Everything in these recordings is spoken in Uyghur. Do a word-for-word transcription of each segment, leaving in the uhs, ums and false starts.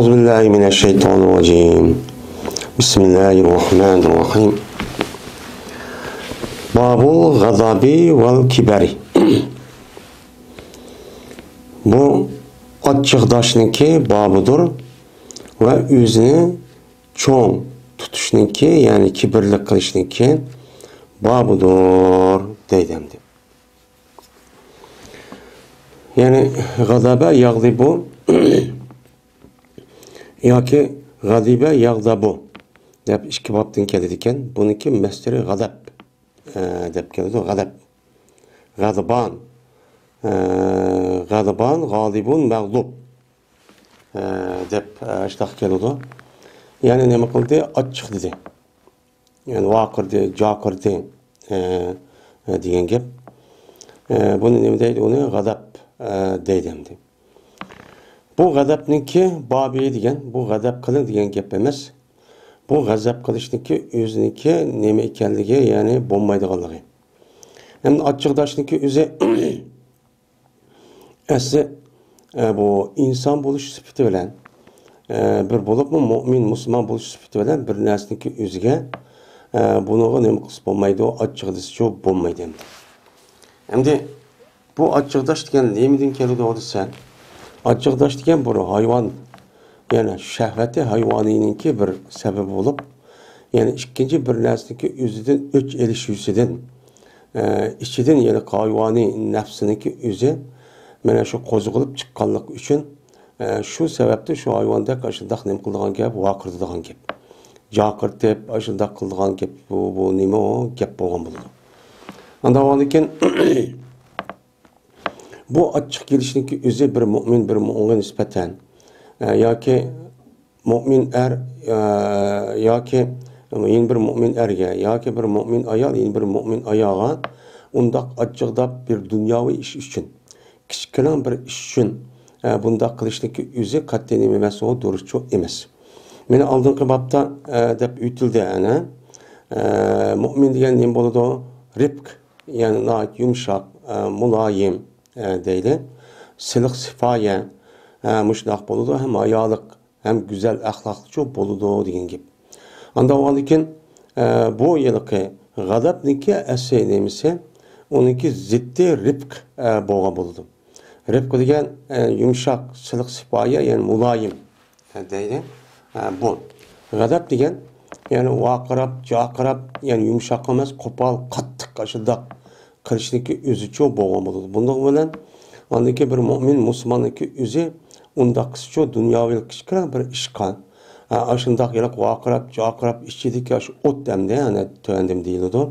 أعوذ بالله من الشيطان الرجيم. بسم الله الرحمن الرحيم. باب الغضب والكبر. بۇ ئاچچىقداشنىڭكى بابىدۇر ۋە ئۆزىنى چوڭ تۇتۇشنىڭكى، يەنى كىبىرلىك قىلىشنىڭكى بابىدۇر دەيدۇ ئەمدى. يەنى غەزەبە ياغدى بۇ ياكى غەزىبە ياغدا بۇ دەپ ئىككى بابتىن كېلىدىكەن. بۇنىڭكى مەسدىرى غەزەب، ئە، دەپ كېلىدۇ. غەزەب. غەزىبان. ئە، غەزىبان، غالىبۇن، مەغلۇب. ئە، دەپ، ئە، شۇنداق كېلىدۇ. يەنى نېمە قىلدى؟ ئاچچىق دېدى. يەنى ۋارقىرىدى، جارقىرىدى، ئە، ئە، دېگەن گەپ. ئە، بۇنى نېمە دەيدۇ؟ ئۇنى غەزەپ، ئە، دەيدۇ ئەمدى. بۇ غەزەپنىڭكى بابى دېگەن، بۇ غەزەپ قىلىڭ دېگەن گەپ ئەمەس. بۇ غەزەپ قىلىشنىڭكى ئۆزىنىڭكى نېمە ئىكەنلىكى، يەنى بولمايدىغانلىقى. ھەم ئاچچىقداشنىڭكى ئۆزى ئەسلى، ئە، بۇ ئىنسان بولۇش سۈپىتى بىلەن، ئە، بىر بولۇپمۇ مۇئمىن، مۇسۇلمان بولۇش سۈپىتى بىلەن بىر نەرسىنىڭكى ئۆزىگە، ئە، بۇنىڭغا نېمە قىلسا بولمايدۇ، ئاچچىق دېسىچۇ بولمايدۇ ئەمدى. ئەمدى بۇ ئاچچىقداش دېگەن نېمىدىن كېلىدۇ دېسە، ئاچچىقداش دېگەن بىر ھايۋان، يەنى شەھۋەتى ھايۋانىينىڭكى بىر سەۋەبى بولۇپ، يەنى ئىككىنچى بىر نەرسىنىڭكى ئۆزىدىن ئۆچ ئېلىش يۈزىدىن، ئە، ئىچىدىن، يەنى ھايۋانىي نەپسىنىڭكى ئۆزى مانا شۇ قوزغىلىپ چىققانلىقى ئۈچۈن، ئە، شۇ سەۋەبتىن شۇ ھايۋاندەك ئاشۇنداق نېمە قىلىدىغان گەپ، ۋارقىرىتىدىغان گەپ. جارقىرىتىپ، ئاشۇنداق قىلىدىغان گەپ، بۇ، بۇ نېمە ئۇ گەپ بولغان بولىدۇ. ئاندىن كېيىن بۇ ئاچچىق كېلىشنىڭكى ئۆزى بىر مۇئمىن، بىر مۇئمىنغا نىسبەتەن، ئە، ياكى مۇئمىن ئەر، ئە، ياكى يەنە بىر مۇئمىن ئەرگە، ياكى بىر مۇئمىن ئايال، يەنە بىر مۇئمىن ئايالغا ئۇنداق ئاچچىقداپ بىر دۇنياۋى ئىش ئۈچۈن، كىچىككىنە بىر ئىش ئۈچۈن، ئە، بۇنداق قىلىشنىڭكى ئۆزى قەتئىي نېمە ئەمەس، ئۇ دۇرۇسچۇ ئەمەس. مانا ئالدىنقى بابتا، ئە، دەپ ئۆتۈلدى، ئەنە، ئە، مۇئمىن دېگەن نېمە بولىدۇ؟ رىپق، يەنى ناھايىتى يۇمشاق، ئە، مۇلايىم، ئە، دەيلى. سىلىق سىپايە، ئە، مۇشۇنداق بولىدۇ، ھەم ھايالىق، ھەم گۈزەل ئەخلاقلىقچۇ بولىدۇ دېگەن گەپ. ئاندىن كېيىن، ئە، بۇ ھېلىقى غەزەپنىڭكى ئەسلى نېمىسى؟ ئۇنىڭكى زىددى رىپق، ئە، بولغان بولىدۇ. رىپق دېگەن، ئە، يۇمشاق، سىلىق سىپايە، يەنى مۇلايىم، ئە، دەيلى. ئە، بۇ غەزەپ دېگەن، يەنى ۋارقىراپ، جارقىراپ، يەنى يۇمشاق ئەمەس، قوپال، قاتتىق، ئاشۇنداق قىلىشنىڭكى ئۆزىچۇ بولغان بولىدۇ. بۇنداق بىلەن ئاندىكى بىر مۇئمىن مۇسۇلماننىڭكى ئۆزى ئۇنداق قىلسىچۇ، دۇنياۋى كىچىككىنە بىر ئىشقا، ئا، ئاشۇنداق ھېلىقى ۋارقىراپ، جارقىراپ، ئىچىدىكى ئاشۇ ئوت ئەمدى، ئەنە تۆۋەندىمۇ دېيىلىدۇ.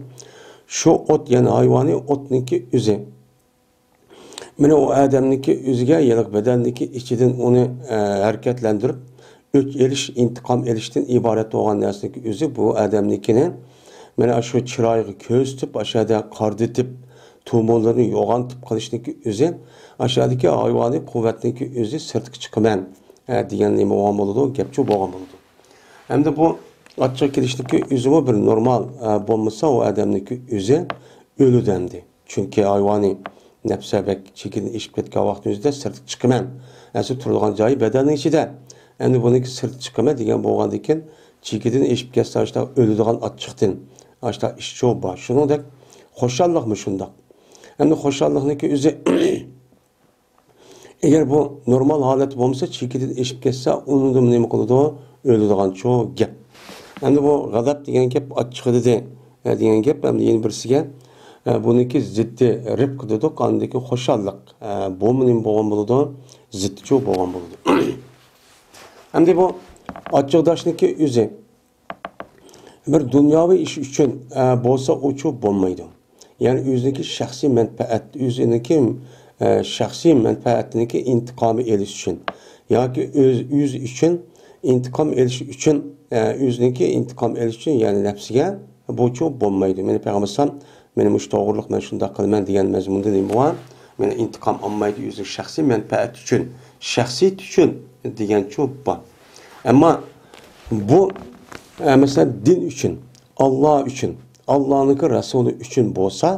شۇ ئوت، يەنى ھايۋانىي ئوتنىڭكى ئۆزى. مانا ئۇ ئادەمنىڭكى ئۆزىگە ھېلىقى بەدەننىڭكى ئىچىدىن ئۇنى، ئە، ھەرىكەتلەندۈرۈپ، ئۆچ ئېلىش، ئىنتىقام ئېلىشتىن ئىبارەت بولغان نەرسىنىڭكى ئۆزى بۇ ئادەمنىڭكىنى مانا شۇ چىرايىغا كۆرسىتىپ، ئاشۇ يەردە قارىدىتىپ، تومۇرلىرىنى يوغانتىپ قىلىشنىڭكى ئۆزى، ئاشۇ يەردىكى ھايۋانىي قۇۋۋەتنىڭكى ئۆزى سىرتقا چىقىمەن، ئە، دېگەن نېمە بولغان بولىدۇ، گەپچۇ بولغان بولىدۇ. ئەمدى بۇ ئاچچىق كېلىشنىڭكى ئۆزىمۇ بىر نورمال، ئە، بولمىسا، ئۇ ئادەمنىڭكى ئۆزى ئۆلىدۇ ئەمدى. چۈنكى ھايۋانىي نەپسە بەك چېكىدىن ئېشىپ كەتكەن ۋاقىتنىڭ ئۆزىدە سىرتقا چىقىمەن. ئەسلى تۇرىدىغان جايى بەدەننىڭ ئىچىدە. ئەمدى بۇنىڭكى سىرتقا چىقىمەن دېگەن بولغاندىكىن، چېكىدىن ئېشىپ كەتسە، ئاشۇنداق ئۆلىدىغان ئاچچىقتىن، ئاشۇنداق ئىشچۇ بار. شۇنىڭدەك خۇشاللىقمۇ شۇنداق. ئەمدى خۇشاللىقنىڭكى ئۆزى ئەگەر بۇ نورمال ھالەتتە بولمىسا، چېكىدىن ئېشىپ كەتسە، ئۇنىڭدىمۇ نېمە قىلىدۇ؟ ئۆلىدىغانچۇ گەپ. ئەمدى بۇ غەزەپ دېگەن گەپ ئاچچىقى دېدى، ئە، دېگەن گەپ. ئەمدى يەنە بىرسىگە، ئە، بۇنىڭكى زىددى رىپق دېدۇق، ئاندىكى خۇشاللىق. ئە، بۇمۇ نېمە بولغان بولىدۇ؟ زىددىچۇ بولغان بولىدۇ. ئەمدى بۇ ئاچچىقداشنىڭكى ئۆزى بىر دۇنياۋى ئىش ئۈچۈن، ئە، بولسا ئۇچۇ بولمايدۇ. يەنى ئۆزىنىڭكى شەخسىي مەنپەئەت، ئۆزىنىڭكى، ئە، شەخسىي مەنپەئەتىنىڭكى ئىنتىقامى ئېلىش ئۈچۈن ياكى ئۆز، ئۆزى ئۈچۈن ئىنتىقام ئېلىش ئۈچۈن، ئە، ئۆزىنىڭكى ئىنتىقام ئېلىش ئۈچۈن، يەنى نەپسىگە بۇچۇ بولمايدۇ. مېنى پەيغەمبەر ئەلەيھىسسالام، مېنى مۇشۇ توغرىلىق مەن شۇنداق قىلىمەن دېگەن مەزمۇندا نېمە بار؟ مېنى ئىنتىقام ئالمايدۇ، ئۆزىنىڭ شەخسىي مەنپەئەتى ئۈچۈن، شەخسىيىتى ئۈچۈن دېگەنچۇ بار. ئەمما بۇ، ئە، مەسىلەن، دىن ئۈچۈن، ئاللا ئۈچۈن، ئاللانىڭكى رەسۇلى ئۈچۈن بولسا،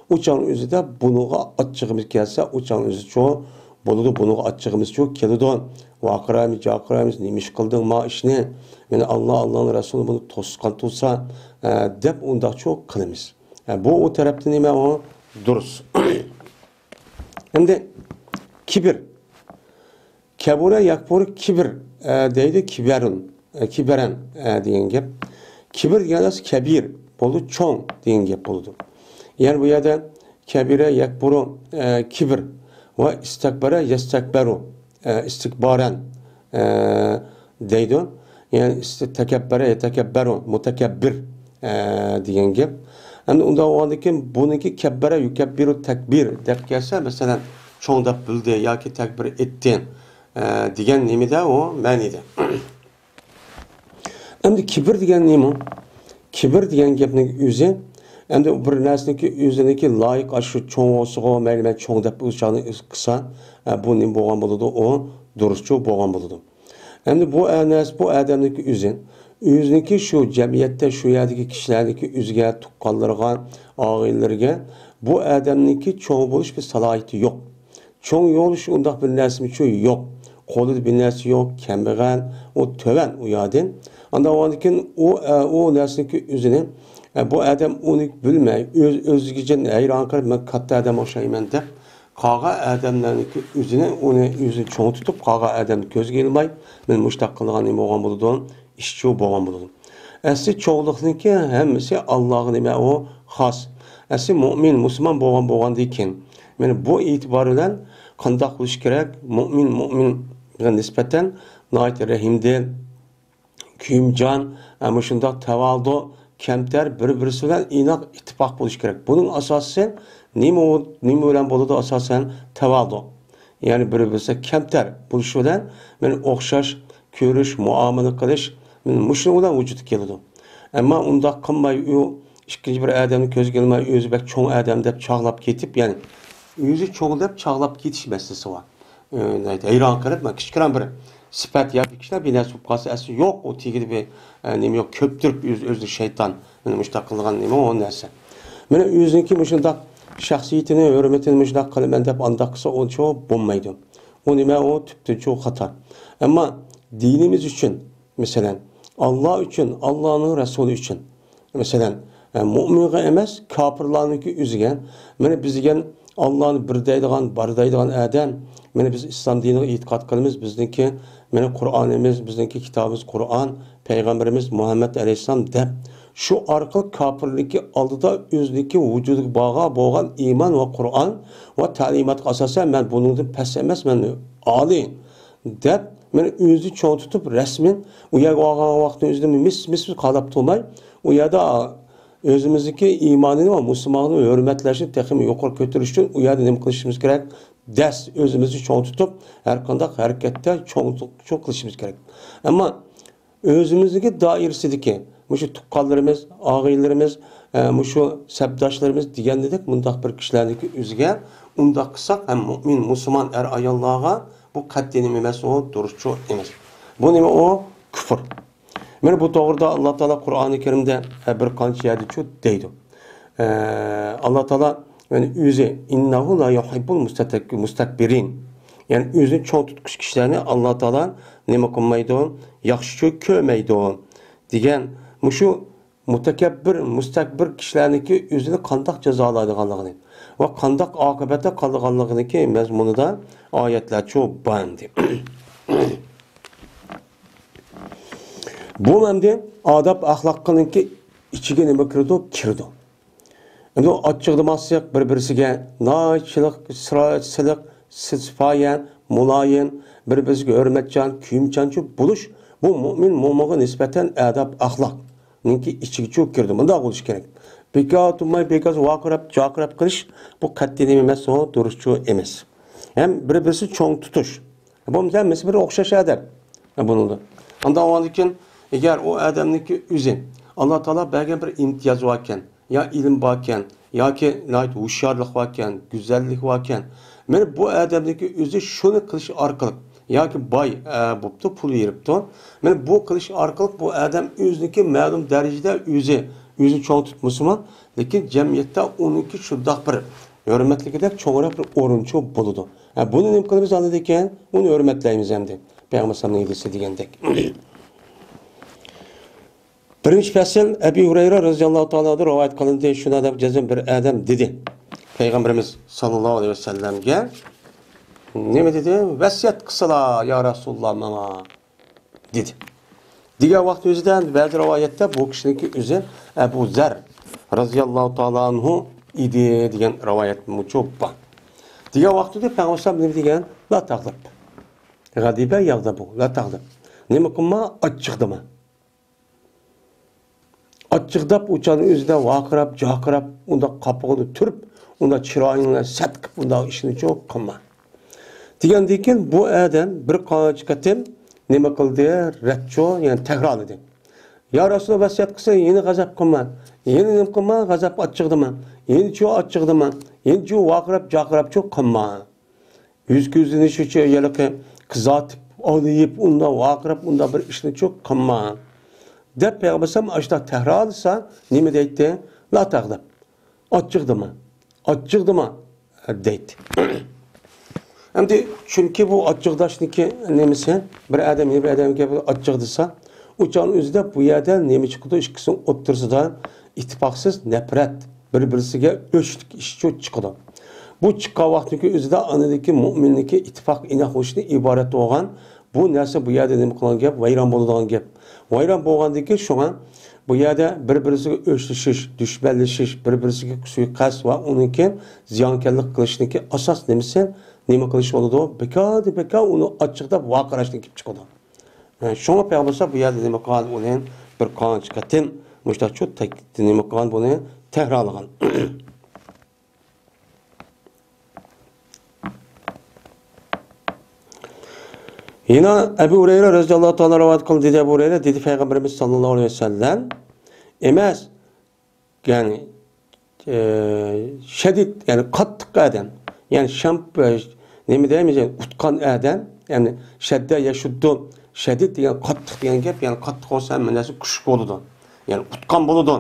ئۇ چاغنىڭ ئۆزىدە بۇنىڭغا ئاچچىقىمىز كەلسە، ئۇ چاغنىڭ ئۆزىچۇ بولىدۇ، بۇنىڭغا ئاچچىقىمىزچۇ كېلىدۇ. ۋارقىرايمىز، جارقىرايمىز، نېمە ئىش قىلدىڭ ما ئىشنى؟ مېنى ئاللا، ئاللانىڭ رەسۇلى بۇنى توسقان تۇرسا، ئە، دەپ ئۇنداقچۇ قىلىمىز. ئە، بۇ ئۇ تەرەپتىن نېمە ئۇ؟ دۇرۇس. ئەمدى كىبىر. كەبۇرە يەكبۇر كىبىر، ئە، دەيدۇ، كىبەرۇن، ئە، كىبەرەن، ئە، دېگەن گەپ. كىبىر دېگەن نەرسە كەبىر بولىدۇ، چوڭ دېگەن گەپ بولىدۇ. يەنى بۇ يەردە كەبىرە يەكبۇرۇ، ئە، كىبىر ۋە ئىستەكبەرە يەستەكبەرۇ، ئە، ئىستىكبارەن، ئە، دەيدۇ. يەنى ئىست-، تەكەببەرە يەتەكەببەرۇ، مۇتەكەببىر، ئە، دېگەن گەپ. ئەمدى ئۇنداق بولغاندىن كېيىن بۇنىڭكى كەببەرە يۇكەببىرۇ تەكبىر دەپ كەلسە، مەسىلەن، چوڭ دەپ بىلدى ياكى تەكبىر ئېيتتى، ئە، دېگەن نېمىدە ئۇ مەنىدە. ئەمدى كىبىر دېگەن نېمە؟ كىبىر دېگەن گەپنىڭ ئۆزى، ئەمدى بىر نەرسىنىڭكى ئۆزىنىڭكى لايىق، ئاشۇ چوڭ بولسىغۇ، مەيلى، مەن چوڭ دەپ ئۆز چاغىنى ئۆز قىلسا، ئە، بۇ نېمە بولغان بولىدۇ؟ ئۇ دۇرۇسچۇ بولغان بولىدۇ. ئەمدى بۇ ئە-، نەرسە، بۇ ئادەمنىڭكى ئۆزى، ئۆزىنىڭكى شۇ جەمئىيەتتە، شۇ يەردىكى كىشىلەرنىڭكى ئۆزىگە، تۇغقانلىرىغا، ئاغىنىلىرىگە بۇ ئادەمنىڭكى چوڭ بولۇش بىر سالاھىيىتى يوق. چوڭ بولۇش ئۇنداق بىر نەرسىمۇچۇ يوق. قولىدا بىر نەرسە يوق، كەمبەغەل، ئۇ تۆۋەن ئۇ يەردىن. ئاندىن ئۇ، ئە، ئۇ نەرسىنىڭكى ئۆزىنى، ئە، بۇ ئادەم ئۇنى بىلمەي، ئۆز، ئۆزىگىچە ھەيران قېلىپ، مەن كاتتا ئادەم ئوخشايمەن دەپ، قالغان ئادەملەرنىڭكى ئۆزىنى، ئۇنى ئۆزىنى چوڭ تۇتۇپ، قالغان ئادەمنى كۆزگە ئىلماي، مەن مۇشۇنداق قىلغان نېمە بولغان بولىدۇ؟ ئىشچۇ بولغان بولىدۇ. ئەسلى چوڭلۇقنىڭكى ھەممىسى ئاللاغا نېمە ئۇ خاس. ئەسلى مۇئمىن، مۇسۇلمان بولغان بولغاندىن كېيىن، مانا بۇ ئېتىبار بىلەن قانداق بولۇش كېرەك؟ مۇئمىن، مۇئمىنغا نىسبەتەن ناھايىتى رەھىمدىل، كۆيۈمجان، ئە، مۇشۇنداق تەۋادۇ، كەمتەر، بىر-بىرسى بىلەن ئىناق، ئىتتىپاق بولۇش كېرەك. بۇنىڭ ئاساسى نېمە، نېمە بىلەن بولىدۇ؟ ئاساسەن تەۋادۇ. يەنى بىر-بىرسى كەمتەر بولۇش بىلەن، مانا ئوخشاش كۆرۈش، مۇئامىلە قىلىش، مانا مۇشۇنىڭ بىلەن ۋۇجۇدقا كېلىدۇ. ئەمما ئۇنداق قىلماي، ئۇ ئىككىنچى بىر ئادەمنى كۆزگە ئىلماي، ئۆزى بەك چوڭ ئادەم دەپ چاغلاپ كېتىپ، يەنى ئۆزى چوڭ دەپ چاغلاپ كېتىش مەسىلىسى بار. ئۆ، ھەيران قېلىپ، مانا كىچىككىنە بىر سۈپەت يا بىر كىشىلەر بىر نەرسە بولۇپ قالسا، ئەسلى يوق، ئۇ تېگىدە بىر، ئە، نېمە يوق، كۆپتۈرۈپ ئۆز-، ئۆزىنى شەيتان، مانا مۇشۇنداق قىلغان نېمە ئۇ نەرسە. مانا ئۆزىنىڭكى مۇشۇنداق شەخسىيىتىنى، ھۆرمىتىنى مۇشۇنداق قىلىمەن دەپ ئانداق قىلسا، ئۇنچە بولمايدۇ. ئۇ نېمە، ئۇ تۈپتىنچۇ خاتا. ئەمما دىنىمىز ئۈچۈن، مەسىلەن، ئاللا ئۈچۈن، ئاللانىڭ رەسۇلى ئۈچۈن، مەسىلەن، ئە، مۇئمىنغا ئەمەس، كاپىرلارنىڭكى ئۆزىگە، مانا بىز دېگەن ئاللانى بىر دەيدىغان، بار دەيدىغان ئادەم، مانا بىز ئىسلام دىنىغا ئېتىقاد قىلىمىز، بىزنىڭكى، مانا قۇرئانىمىز، بىزنىڭكى كىتابىمىز قۇرئان، پەيغەمبىرىمىز مۇھەممەد ئەلەيھىسسالام دەپ، شۇ ئارقىلىق كاپىرنىڭكى ئالدىدا ئۆزىنىڭكى ۋۇجۇدىغا بارغان بولغان ئىمان ۋە قۇرئان ۋە تەلىماتقا ئاساسەن، مەن بۇنىڭدىن پەس ئەمەس، مەن ئالىي دەپ، مانا ئۆزىنى چوڭ تۇتۇپ، رەسمەن ئۇ يەرگە بارغان ۋاقتىنىڭ ئۆزىدە مىس-، مىس-مىس قاراپ تۇرماي، ئۇ يەردە ئۆزىمىزنىڭكى ئىمانىنى ۋە مۇسۇلمانلىقنى ھۆرمەتلەشنى تېخىمۇ يۇقىرى كۆتۈرۈش ئۈچۈن ئۇ يەردە نېمە قىلىشىمىز كېرەك؟ دەس ئۆزىمىزنى چوڭ تۇتۇپ، ھەر قانداق ھەرىكەتتە چوڭ، چوڭ قىلىشىمىز كېرەك. ئەمما ئۆزىمىزنىڭكى دائىرىسىدىكى مۇشۇ تۇغقانلىرىمىز، ئاغىنىلىرىمىز، ئە، مۇشۇ سەپداشلىرىمىز دېگەندەك مۇنداق بىر كىشىلەرنىڭكى ئۆزىگە ئۇنداق قىلساق، ھەم مۇئمىن، مۇسۇلمان ئەر-ئاياللارغا بۇ قەتئىي نېمە ئەمەس، ئۇ دۇرۇسچۇ ئەمەس. بۇ نېمە ئۇ؟ كۇفر. مانا بۇ توغرىدا ئاللا تائالا قۇرئانى كەرىمدە، ئە، بىر قانچە يەردە شۇ دەيدۇ. ئە، ئاللا تائالا، يەنى ئۆزى، «ئىننەھۇ لا يۇھىببۇل مۇستەك-، مۇستەكبىرىن.» يەنى ئۆزىنى چوڭ تۇتقۇچى كىشىلەرنى ئاللا تائالا نېمە قىلمايدۇ؟ ياخشى كۆرمەيدۇ دېگەن مۇشۇ مۇتەكەببىر، مۇستەكبىر كىشىلەرنىڭكى ئۆزىنى قانداق جازالايدىغانلىقىنى ۋە قانداق ئاقىۋەتتە قالىدىغانلىقىنىڭكى مەزمۇنىدا ئايەتلەرچۇ بار ئەمدى. بۇ ئەمدى ئاداب ئەخلاقنىڭكى ئىچىگە نېمە كىرىدۇ؟ كىرىدۇ. ئەمدى ئاچچىقى دېماسلىق، بىر-بىرسىگە ناھايىتى سىلىق، سىرا-، سىلىق، سىپايە، مۇلايىم، بىر-بىرسىگە ھۆرمەتچان، كۆيۈمچانچۇ بولۇش، بۇ مۇئمىن مۆمىنغا نىسبەتەن ئاداب ئەخلاقنىڭكى ئىچىگىچۇ كىرىدۇ. مۇنداق بولۇش كېرەك. بىكار تۇرماي، بىكار ۋارقىراپ، جارقىراپ قىلىش، بۇ قەتئىي نېمە ئەمەس، ئۇ دۇرۇسچۇ ئەمەس. ھەم بىر-بىرسى چوڭ تۇتۇش. بولمىسا ھەممىسى بىر ئوخشاش ئادەم. بۇنىڭدا. ئاندىن ئۇنىڭدىن كېيىن، ئەگەر ئۇ ئادەمنىڭكى ئۆزى ئاللا تائالا بەرگەن بىر ئىمتىياز باركەن، يا ئىلىم باركەن، ياكى ناھايىتى ھوشيارلىق باركەن، گۈزەللىك باركەن، مانا بۇ ئادەمنىڭكى ئۆزى شۇنى قىلىش ئارقىلىق، ياكى باي، ئە، بوپتۇ، پۇل بېرىپتۇ، مانا بۇ قىلىش ئارقىلىق بۇ ئادەم ئۆزىنىڭكى مەلۇم دەرىجىدە ئۆزى، ئۆزىنى چوڭ تۇتمىسىمۇ، لېكىن جەمئىيەتتە ئۇنىڭكى شۇنداق بىر ھۆرمەتلىكىدەك چوڭراق بىر ئورۇنچۇ بولىدۇ. ھە، بۇنى نېمە قىلىمىز ئاندىن كېيىن؟ ئۇنى ھۆرمەتلەيمىز ئەمدى. پەيغەمبەر ئەلەيھىسسالامنىڭ ھەدىسى دېگەندەك. بىرىنچى پەسىل، ئەبى ھۇرەيرە رەزىياللاھۇ تائالا ئەنھۇ رىۋايەت قىلىندى. شۇنداق دەپ جەزم بىر ئادەم دېدى. پەيغەمبىرىمىز ساللاللاھۇ ئەلەيھى ۋەسەللەمگە نېمە دېدى؟ ۋەسىيەت قىلسىلا، يا رەسۇلاللا، ماڭا. دېدى. دېگەن ۋاقتى ئۆزىدە بەزى رىۋايەتتە بۇ كىشىنىڭكى ئۆزى ئەبۇ زەر رەزىياللاھۇ تائالا ئەنھۇ ئىدى دېگەن رىۋايەت مۇشۇ بار. دېگەن ۋاقتىدا پەيغەمبەر ئەلەيھىسسالام نېمە دېگەن؟ لا تەغدەب. غەدىبە يەغدەبۇ، لا تەغدەب. نېمە قىلما؟ ئاچچىقدىما. ئاچچىقداپ ئۇ چاغنىڭ ئۆزىدە ۋارقىراپ، جارقىراپ، ئۇنداق قاپىقىنى تۈرۈپ، ئۇنداق چىرايىڭنى سەت قىلىپ، ئۇنداق ئىشنى چوق قىلما. دېگەندىن كېيىن بۇ ئادەم بىر قانچە قېتىم نېمە قىلدى؟ رەتچۇ، يەنى تەكرارلىدى. يا رەسۇلاللا، ۋەسىيەت قىلسا، يەنە غەزەپ قىلما، يەنە نېمە قىلما، غەزەپ ئاچچىقدىما، يەنىچۇ ئاچچىقدىما، يەنىچۇ ۋارقىراپ، جارقىراپچۇ قىلما. يۈز كۆزىنى شۇچە ھېلىقى قىزارتىپ، ئالىيىپ، ئۇنداق ۋارقىراپ، ئۇنداق بىر ئىشنىچۇ قىلما. دەپ پەيغەمبەر ئەلەيھىسسالام ئاشۇنداق تەكرارلىسا، نېمە دەيتتى؟ لا تەغدەب. ئاچچىقدىما. ئاچچىقدىما. دەيتتى. ئەمدى چۈنكى بۇ ئاچچىقداشنىڭكى نېمىسى، بىر ئادەم يەنە بىر ئادەمگە ئاچچىق دېسە، ئۇ چاغنىڭ ئۆزىدە بۇ يەردە نېمە چىقىدۇ؟ ئىككىسىنىڭ ئوتتۇرىسىدا ئىتتىپاقسىز نەپرەت، بىر-بىرسىگە ئۆچلۈك ئىشچۇ چىقىدۇ. بۇ چىققان ۋاقىتنىڭكى ئۆزىدە ئانىدىكى مۆمىننىڭكى ئىتتىپاق ئىناق بولۇشتىن ئىبارەت بولغان بۇ نەرسە بۇ يەردە نېمە قىلغان گەپ؟ ۋەيران بولىدىغان گەپ. ۋەيران بولغاندىكى شۇڭا بۇ يەردە بىر-بىرسىگە ئۆچلىشىش، دۈشمەنلىشىش، بىر-بىرسىگە سۇيىقەست ۋە ئۇنىڭكى زىيانكەنلىك قىلىشنىڭكى ئاساس نېمىسى؟ نېمە قىلىش بولىدۇ؟ بىكاردىن بىكار ئۇنى ئاچچىق دەپ ۋارقىراشتىن كېلىپ چىقىدۇ. ھە، شۇڭا پەيغەمبەر بۇ يەردە نېمە قىلغان؟ ئۇنى بىر قانچە قېتىم مۇشۇنداق چوت تەك-، نېمە قىلغان؟ بۇنى تەكرارلىغان. يەنە ئەبۇ ھۇرەيرە رەزىياللاھۇ تائالا رىۋايەت قىلدى، دېدى ئەبۇ ھۇرەيرە، دېدى پەيغەمبىرىمىز ساللاللاھۇ ئەلەيھى ۋەسەللەم ئەمەس، يەنى، ئە، شەدىد، يەنى قاتتىق ئادەم، يەنى شامپ-، ئە، نېمە دەيمىز، يەنى ئۇتقان ئادەم، يەنى شەددە يەشۇددۇ، شەدىد دېگەن قاتتىق دېگەن گەپ، يەنى قاتتىق بولسا ھەممە نەرسە كۈچلۈك بولىدۇ، يەنى ئۇتقان بولىدۇ.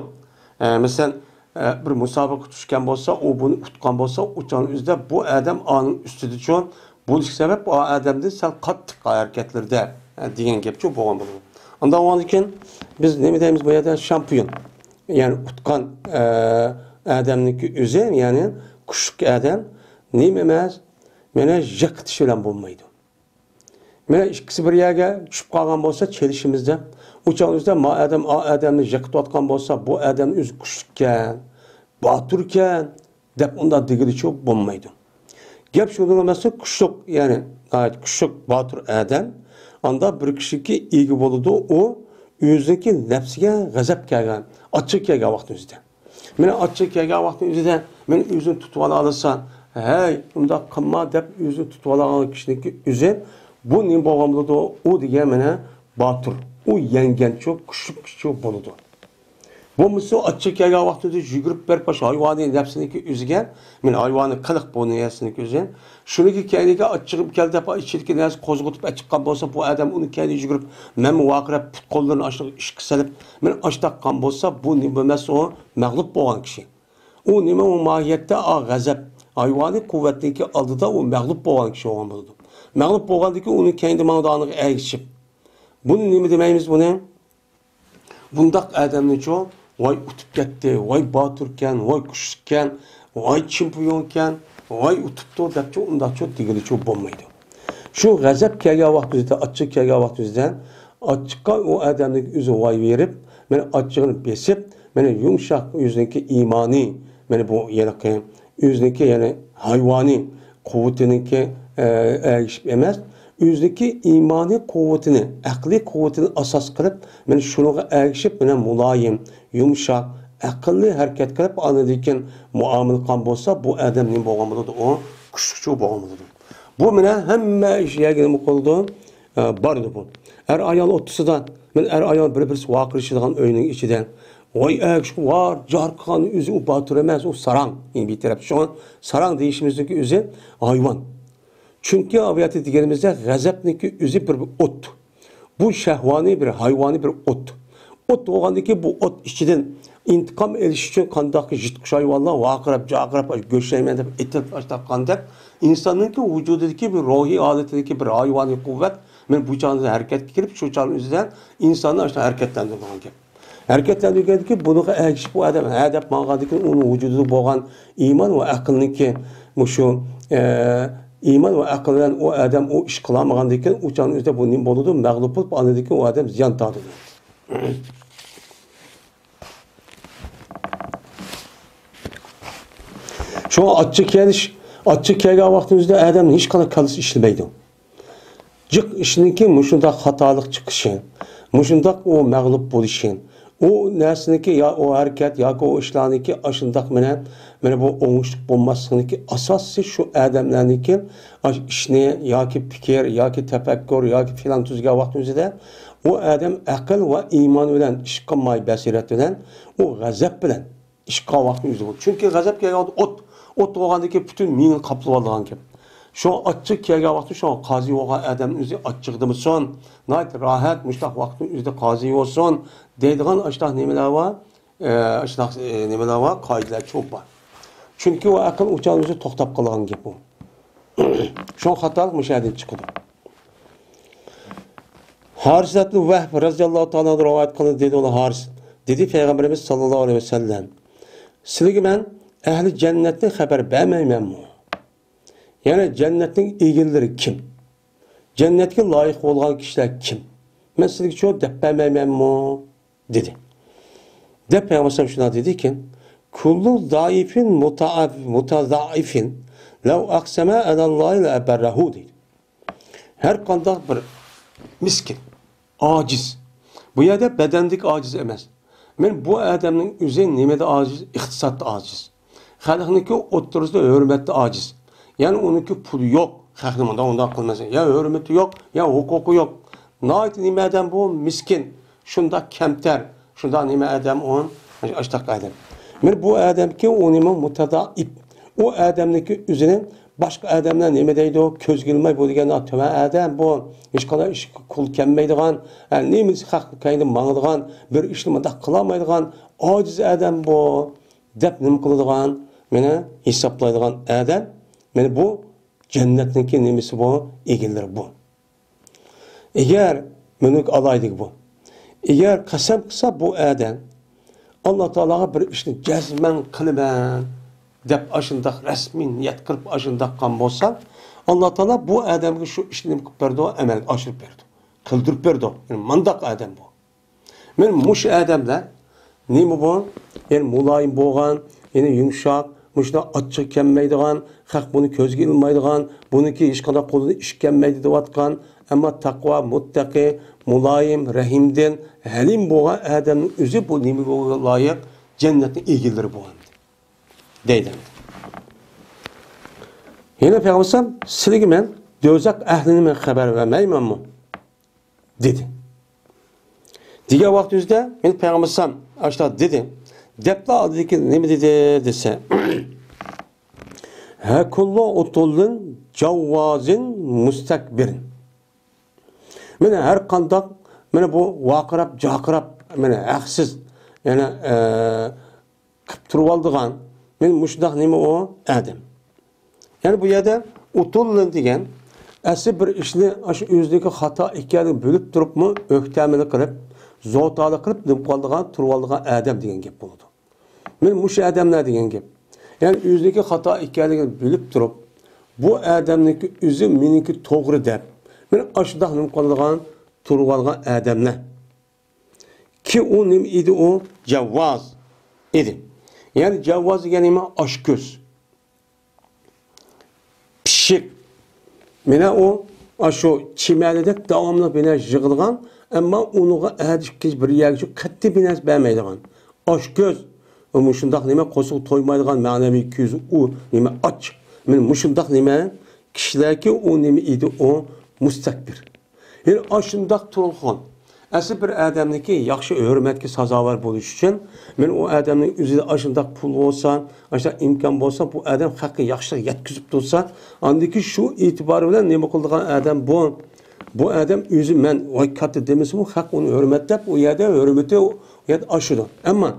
ئە، مەسىلەن، ئە، بىر مۇسابىقە چۈشكەن بولسا، ئۇ بۇنى ئۇتقان بولسا، ئۇ چاغنىڭ ئۆزىدە بۇ ئادەم ئانىڭ ئۈستىدىچۇ، بولۇش سەۋەب ئا ئادەمدىن سەل قاتتىق ھەرىكەتلىرىدە، ئە، دېگەن گەپچۇ بولغان بولىدۇ. ئانداق بولغاندىكىن بىز نېمە دەيمىز بۇ يەردە؟ شامپىيون. يەنى ئۇتقان، ئە، ئادەمنىڭكى ئۆزى، يەنى كۈچلۈك ئادەم نېمە ئەمەس، مانا يىقىتىش بىلەن بولمايدۇ. مانا ئىككىسى بىر يەرگە چۈشۈپ قالغان بولسا، چېلىشىمىزدا، ئۇ چاغنىڭ ئۆزىدە ما ئادەم ئا ئادەمنى يىقىتىۋاتقان بولسا، بۇ ئادەم ئۆزى كۈچلۈككەن، باتۇركەن، دەپ ئۇنداق دېگىلىچۇ بولمايدۇ. گەپ شۇنىڭ ئەمەسمۇ، كۈچلۈك، يەنى ناھايىتى كۈچلۈك، باتۇر ئادەم ئانداق بىر كىشىگە ئىگە بولىدۇ، ئۇ ئۆزىنىڭكى نەپسىگە غەزەپ كەلگەن، ئاچچىقى كەلگەن ۋاقتى ئۆزىدە. مانا ئاچچىقى كەلگەن ۋاقتى ئۆزىدە مانا ئۆزىنى تۇتۇۋالالىسا، ھەي، ئۇنداق قىلما دەپ ئۆزىنى تۇتۇۋالغان كىشىنىڭكى ئۆزى بۇ نېمە بولغان بولىدۇ؟ ئۇ دېگەن مانا باتۇر، ئۇ يەڭگەنچۇ، كۈچلۈك كىشىچۇ بولىدۇ. بولمىسا ئاچچىقى كەلگەن ۋاقتىدا يۈگۈرۈپ بېرىپ، باشقا ھايۋانىي نەپسىنىڭكى ئۆزىگە، مانا ھايۋانىي قىلىق بۇ نەرسىنىڭكى ئۆزى. شۇنىڭكى كەينىگە ئاچچىقىم كەلدى دەپ، ئىچىدىكى نەرسە قوزغىتىپ ئەچىققان بولسا، بۇ ئادەم ئۇنىڭ كەينىگە يۈگۈرۈپ، مەنمۇ ۋارقىراپ، پۇت قوللىرىنى ئاشۇ ئىشقا سېلىپ، مانا ئاشۇنداق قىلغان بولسا، بۇ نېمە ئەمەس، ئۇ مەغلۇپ بولغان كىشى. ئۇ نېمە، ئۇ ماھىيەتتە ئا غەزەپ، ھايۋانىي قۇۋۋەتنىڭكى ئالدىدا ئۇ مەغلۇپ بولغان كىشى بولغان بولىدۇ. مەغلۇپ بولغاندىكىن ئۇنىڭ كەينىدە ماڭىدىغانلىقىغا ئەگىشىپ. بۇنى نېمە دېمەيمىز بۇنى؟ بۇنداق ئادەمنىچۇ، ۋاي ئۇتۇپ كەتتى، ۋاي باتۇركەن، ۋاي كۈچلۈككەن، ۋاي چېمپىيونكەن، ۋاي ئۇتۇپتۇ دەپچۇ، ئۇنداقچۇ دېگىلىچۇ بولمايدۇ. شۇ غەزەپ كەلگەن ۋاقتىمىزدا، ئاچچىق كەلگەن ۋاقتىمىزدا، ئاچچىققا ئۇ ئادەمنىڭ ئۆزى ۋاي بېرىپ، مانا ئاچچىقىنى بېسىپ، مانا يۇمشاق ئۆزىنىڭكى ئىمانى، مانا بۇ ھېلىقى ئۆزىنىڭكى، يەنى ھايۋانىي قۇۋۋىتىنىڭكى، ئە، ئەگىشىپ ئەمەس، ئۆزىنىڭكى ئىمانىي قۇۋۋىتىنى، ئەقلىي قۇۋۋىتىنى ئاساس قىلىپ، مانا شۇنىڭغا ئەگىشىپ، مانا مۇلايىم، يۇمشاق، ئەقىللىي ھەرىكەت قىلىپ، ئاندىن كېيىن مۇئامىلە قىلغان بولسا، بۇ ئادەم نېمە بولغان بولىدۇ؟ ئۇ كۈچلۈكچۇ بولغان بولىدۇ. بۇ مانا ھەممە ئىش يەرگە نېمە قىلىدۇ؟ ئە، بارىدۇ بۇ. ئەر-ئايال ئوتتۇرىسىدا، مانا ئەر-ئايال بىر-بىرسى ۋارقىرىشىدىغان ئۆينىڭ ئىچىدە، ۋاي ئەگىشىپ ۋار جار قىلغان ئۆزى ئۇ باتۇر ئەمەس، ئۇ ساراڭ. يەنە بىر تەرەپ شۇڭا ساراڭ دېيىشىمىزنىڭكى ئۆزى ھايۋان. چۈنكى ئاۋىياتى دېگىنىمىزدە غەزەپنىڭكى ئۆزى بىر، بىر ئوت. بۇ شەھۋانىي بىر، ھايۋانىي بىر ئوت. ئوت بولغاندىن كېيىن بۇ ئوت ئىچىدىن ئىنتىقام ئېلىش ئۈچۈن قانداقكى يىرتقۇچ ھايۋانلار ۋارقىراپ، جارقىراپ، گۆشلەيمەن دەپ ئېتىلىپ ئاشتاققاندەك، ئىنساننىڭكى ۋۇجۇدىدىكى بىر روھىي ھالىتىدىكى بىر ھايۋانىي قۇۋۋەت مەن بۇ چاغدا ھەرىكەتكە كېلىپ، شۇ چاغنىڭ ئۆزىدە ئىنساننى ئاشۇنداق ھەرىكەتلەندۈرىدىغان گەپ. ھەرىكەتلەندۈرگەندىن كېيىن بۇنىڭغا ئەگىشىپ ئۇ ئادەم ھە دەپ ماڭغاندىن كېيىن ئۇنىڭ ۋۇجۇدىدا بولغان ئىمان ۋە ئەقىلنىڭكى مۇشۇ، ئە، ئىمان ۋە ئەقىل بىلەن ئۇ ئادەم ئۇ ئىش قىلالمىغاندىن كېيىن ئۇ چاغنىڭ ئۆزىدە بۇ نېمە بولىدۇ؟ مەغلۇپ بولۇپ، ئاندىن كېيىن ئۇ ئادەم زىيان تارتىدۇ. شۇڭا ئاچچىق كېلىش، ئاچچىق كەلگەن ۋاقتىمىزدا ئادەمنىڭ ھېچقانداق كاللىسى ئىشلىمەيدۇ. جىق ئىشنىڭكى مۇشۇنداق خاتالىق چىقىشى، مۇشۇنداق ئۇ مەغلۇپ بولۇشى، ئۇ نەرسىنىڭكى يا ئۇ ھەرىكەت ياكى ئۇ ئىشلارنىڭكى ئاشۇنداق مانا، مانا بۇ ئوڭۇشلۇق بولماسلىقىنىڭكى ئاساسى شۇ ئادەملەرنىڭكى ئاش-، ئىشنى ياكى پىكىر ياكى تەپەككۇر ياكى پىلان تۈزگەن ۋاقتىمىزدا ئۇ ئادەم ئەقىل ۋە ئىمان بىلەن ئىش قىلماي، بەسىرەت بىلەن، ئۇ غەزەپ بىلەن ئىش قىلغان ۋاقتىنى ئۆزى بولىدۇ. چۈنكى غەزەپ كەلگەن ۋاقىتتا ئوت، ئوت بولغاندىن كېيىن پۈتۈن مېڭىنى قاپلىۋالىدىغان گەپ. شۇڭا ئاچچىق كەلگەن ۋاقتى شۇڭا قازى بولغان ئادەمنىڭ ئۆزى ئاچچىقىدىمۇسۇن، ناھايىتى راھەت مۇشۇنداق ۋاقىتنىڭ ئۆزىدە قازى بولسۇن دەيدىغان ئاشۇنداق نېمىلەر بار، ئە، ئاشۇنداق، ئە، نېمىلەر بار، قائىدىلەر چوپ بار. چۈنكى ئۇ ئەقىل ئۇ چاغنىڭ ئۆزى توختاپ قالغان گەپ ئۇ. شۇڭا خاتالىق مۇشۇ يەردىن چىقىدۇ. ھارىسەتۇل ۋەھب رەزىياللاھۇ تائالا ئەنھۇ رىۋايەت قىلدى، دېدى ئۇلار ھارىس. دېدى پەيغەمبىرىمىز ساللاللاھۇ ئەلەيھى ۋەسەللەم، سىلىگە مەن ئەھلى جەننەتنى خەۋەر بەرمەيمەنمۇ؟ يەنى جەننەتنىڭ ئىگىلىرى كىم؟ جەننەتكە لايىق بولغان كىشىلەر كىم؟ مەن سىلىگە شۇ دەپ بەرمەيمەنمۇ؟ دېدى. دەپ پەيغەمبەر شۇنداق دېدىكى، كۇللۇ زائىفىن مۇتەزائىفىن لەۋ ئەقسەمە ئەلەللاھى لەئەبەررەھۇ دېدى. ھەر قانداق بىر مىسكىن، ئاجىز. بۇ يەردە بەدەندىكى ئاجىز ئەمەس. مەن بۇ ئادەمنىڭ ئۆزى نېمىدە ئاجىز؟ ئىقتىسادتا ئاجىز. خەلقنىڭكى ئوتتۇرىسىدا ھۆرمەتتە ئاجىز. يەنى ئۇنىڭكى پۇلى يوق. خەقنى مۇنداق، ئۇنداق قىلمايسەن. يا ھۆرمىتى يوق، يا ھوقۇقى يوق. ناھايىتى نېمە ئادەم بۇ؟ مىسكىن. شۇنداق كەمتەر. شۇنداق نېمە ئادەم ئۇ؟ ئاشتاق ئادەم. مەن بۇ ئادەمكى ئۇ نېمە مۇتەزائىپ. ئۇ ئادەمنىڭكى ئۆزىنى باشقا ئادەملەر نېمە دەيدۇ؟ كۆزگە ئىلماي بۇ دېگەن تۆۋەن ئادەم بۇ. ھېچقانداق ئىشقا قول كەلمەيدىغان، ھە، نېمىسى خەق كەينىدە ماڭىدىغان، بىر ئىشنى مۇنداق قىلالمايدىغان، ئاجىز ئادەم بۇ، دەپ نېمە قىلىدىغان، مېنى ھېسابلايدىغان ئادەم، مېنى بۇ جەننەتنىڭكى نېمىسى بۇ، ئىگىلىرى بۇ. ئەگەر مۇنىڭكى ئالاھىدىلىكى بۇ. ئەگەر قەسەم قىلسا بۇ ئادەم، ئاللا تائالاغا بىر ئىشنى جەزمەن قىلىمەن دەپ ئاشۇنداق رەسمىي نىيەت قىلىپ ئاشۇنداق قىلغان بولسا، ئاللا تائالا بۇ ئادەمگە شۇ ئىشنى نېمە قىلىپ بەردى؟ ئەمەلگە ئاشۇرۇپ بەردى. قىلدۇرۇپ بەردى. يەنى مانداق ئادەم بۇ. مەن مۇشۇ ئادەملەر نېمە بۇ؟ يەنى مۇلايىم بولغان، يەنى يۇمشاق، مۇشۇنداق ئاچچىقى كەلمەيدىغان، خەق بۇنى كۆزگە ئىلمايدىغان، بۇنىڭكى ھېچقانداق قولىدىن ئىش كەلمەيدۇ دەۋاتقان، ئەمما تەقۋا، مۇتتەقى، مۇلايىم، رەھىمدىل، ھەلىم بولغان ئادەمنىڭ ئۆزى بۇ نېمىگە لايىق؟ جەننەتنىڭ ئىگىلىرى بۇ دەيدۇ. يەنە پەيغەمبەر سىلىگە مەن دوزاخ ئەھلىنى مەن خەۋەر بەرمەيمەنمۇ؟ دېدى. دېگەن ۋاقتىمىزدا مېنى پەيغەمبەر ئەلەيھىسسالام ئاشۇنداق دېدى. دەپلا ئالدىدىكى نېمە دېدى دېسە، ھە كۇللۇ ئۇتۇللىن جاۋۋازىن مۇستەكبىرىن. مانا ھەر قانداق، مانا بۇ ۋارقىراپ، جارقىراپ، مانا ھەقسىز، يەنى، ئە، قىپ تۇرۇۋالىدىغان، مانا مۇشۇنداق نېمە ئۇ ئادەم. يەنى بۇ يەردە ئۇتۇللىن دېگەن، ئەسلى بىر ئىشنى ئاشۇ ئۆزىنىڭكى خاتا ئىكەنلىكىنى بىلىپ تۇرۇپمۇ ئۆكتەملىك قىلىپ، زوتالىق قىلىپ نېمە قىلىدىغان، تۇرۇۋالىدىغان ئادەم دېگەن گەپ بولىدۇ. مانا مۇشۇ ئادەملەر دېگەن گەپ. يەنى ئۆزىنىڭكى خاتا ئىكەنلىكىنى بىلىپ تۇرۇپ، بۇ ئادەمنىڭكى ئۆزى مېنىڭكى توغرا دەپ، مانا ئاشۇنداق نېمە قىلىدىغان، تۇرۇۋالغان ئادەملەر. كى ئۇ نېمە ئىدى ئۇ؟ جاۋۋاز ئىدى. يەنى جاۋۋاز دېگەن نېمە؟ ئاچكۆز. پىششىق. مانا ئۇ، ئاشۇ چىمەنىدەك داۋاملىق بىنا يىغىلغان، ئەمما ئۇنىڭغا ئەتە ئىككىنچى بىر يەرگىچە قەتئىي بىر نەرسە بەرمەيدىغان. ئاچكۆز. مۇشۇنداق نېمە قورسىقى تويمايدىغان مەنىۋى كۆزى ئۇ نېمە ئاچ. مانا مۇشۇنداق نېمە كىشىلەركى ئۇ نېمە ئىدى ئۇ؟ مۇستەكبىر. يەنى ئاشۇنداق تۇرغۇن. ئەسلى بىر ئادەمنىڭكى ياخشى ھۆرمەتكە سازاۋەر بولۇش ئۈچۈن، مەن ئۇ ئادەمنىڭ ئۆزىدە ئاشۇنداق پۇل بولسا، ئاشۇنداق ئىمكان بولسا، بۇ ئادەم خەققە ياخشىلىق يەتكۈزۈپ تۇرسا، ئاندىكى شۇ ئېتىبارى بىلەن نېمە قىلىدىغان ئادەم بۇ؟ بۇ ئادەم ئۆزى مەن ۋاي كاتتا دېمىسىمۇ، خەق ئۇنى ھۆرمەتلەپ، ئۇ يەردە ھۆرمىتى ئۇ يەردە ئاشىدۇ. ئەمما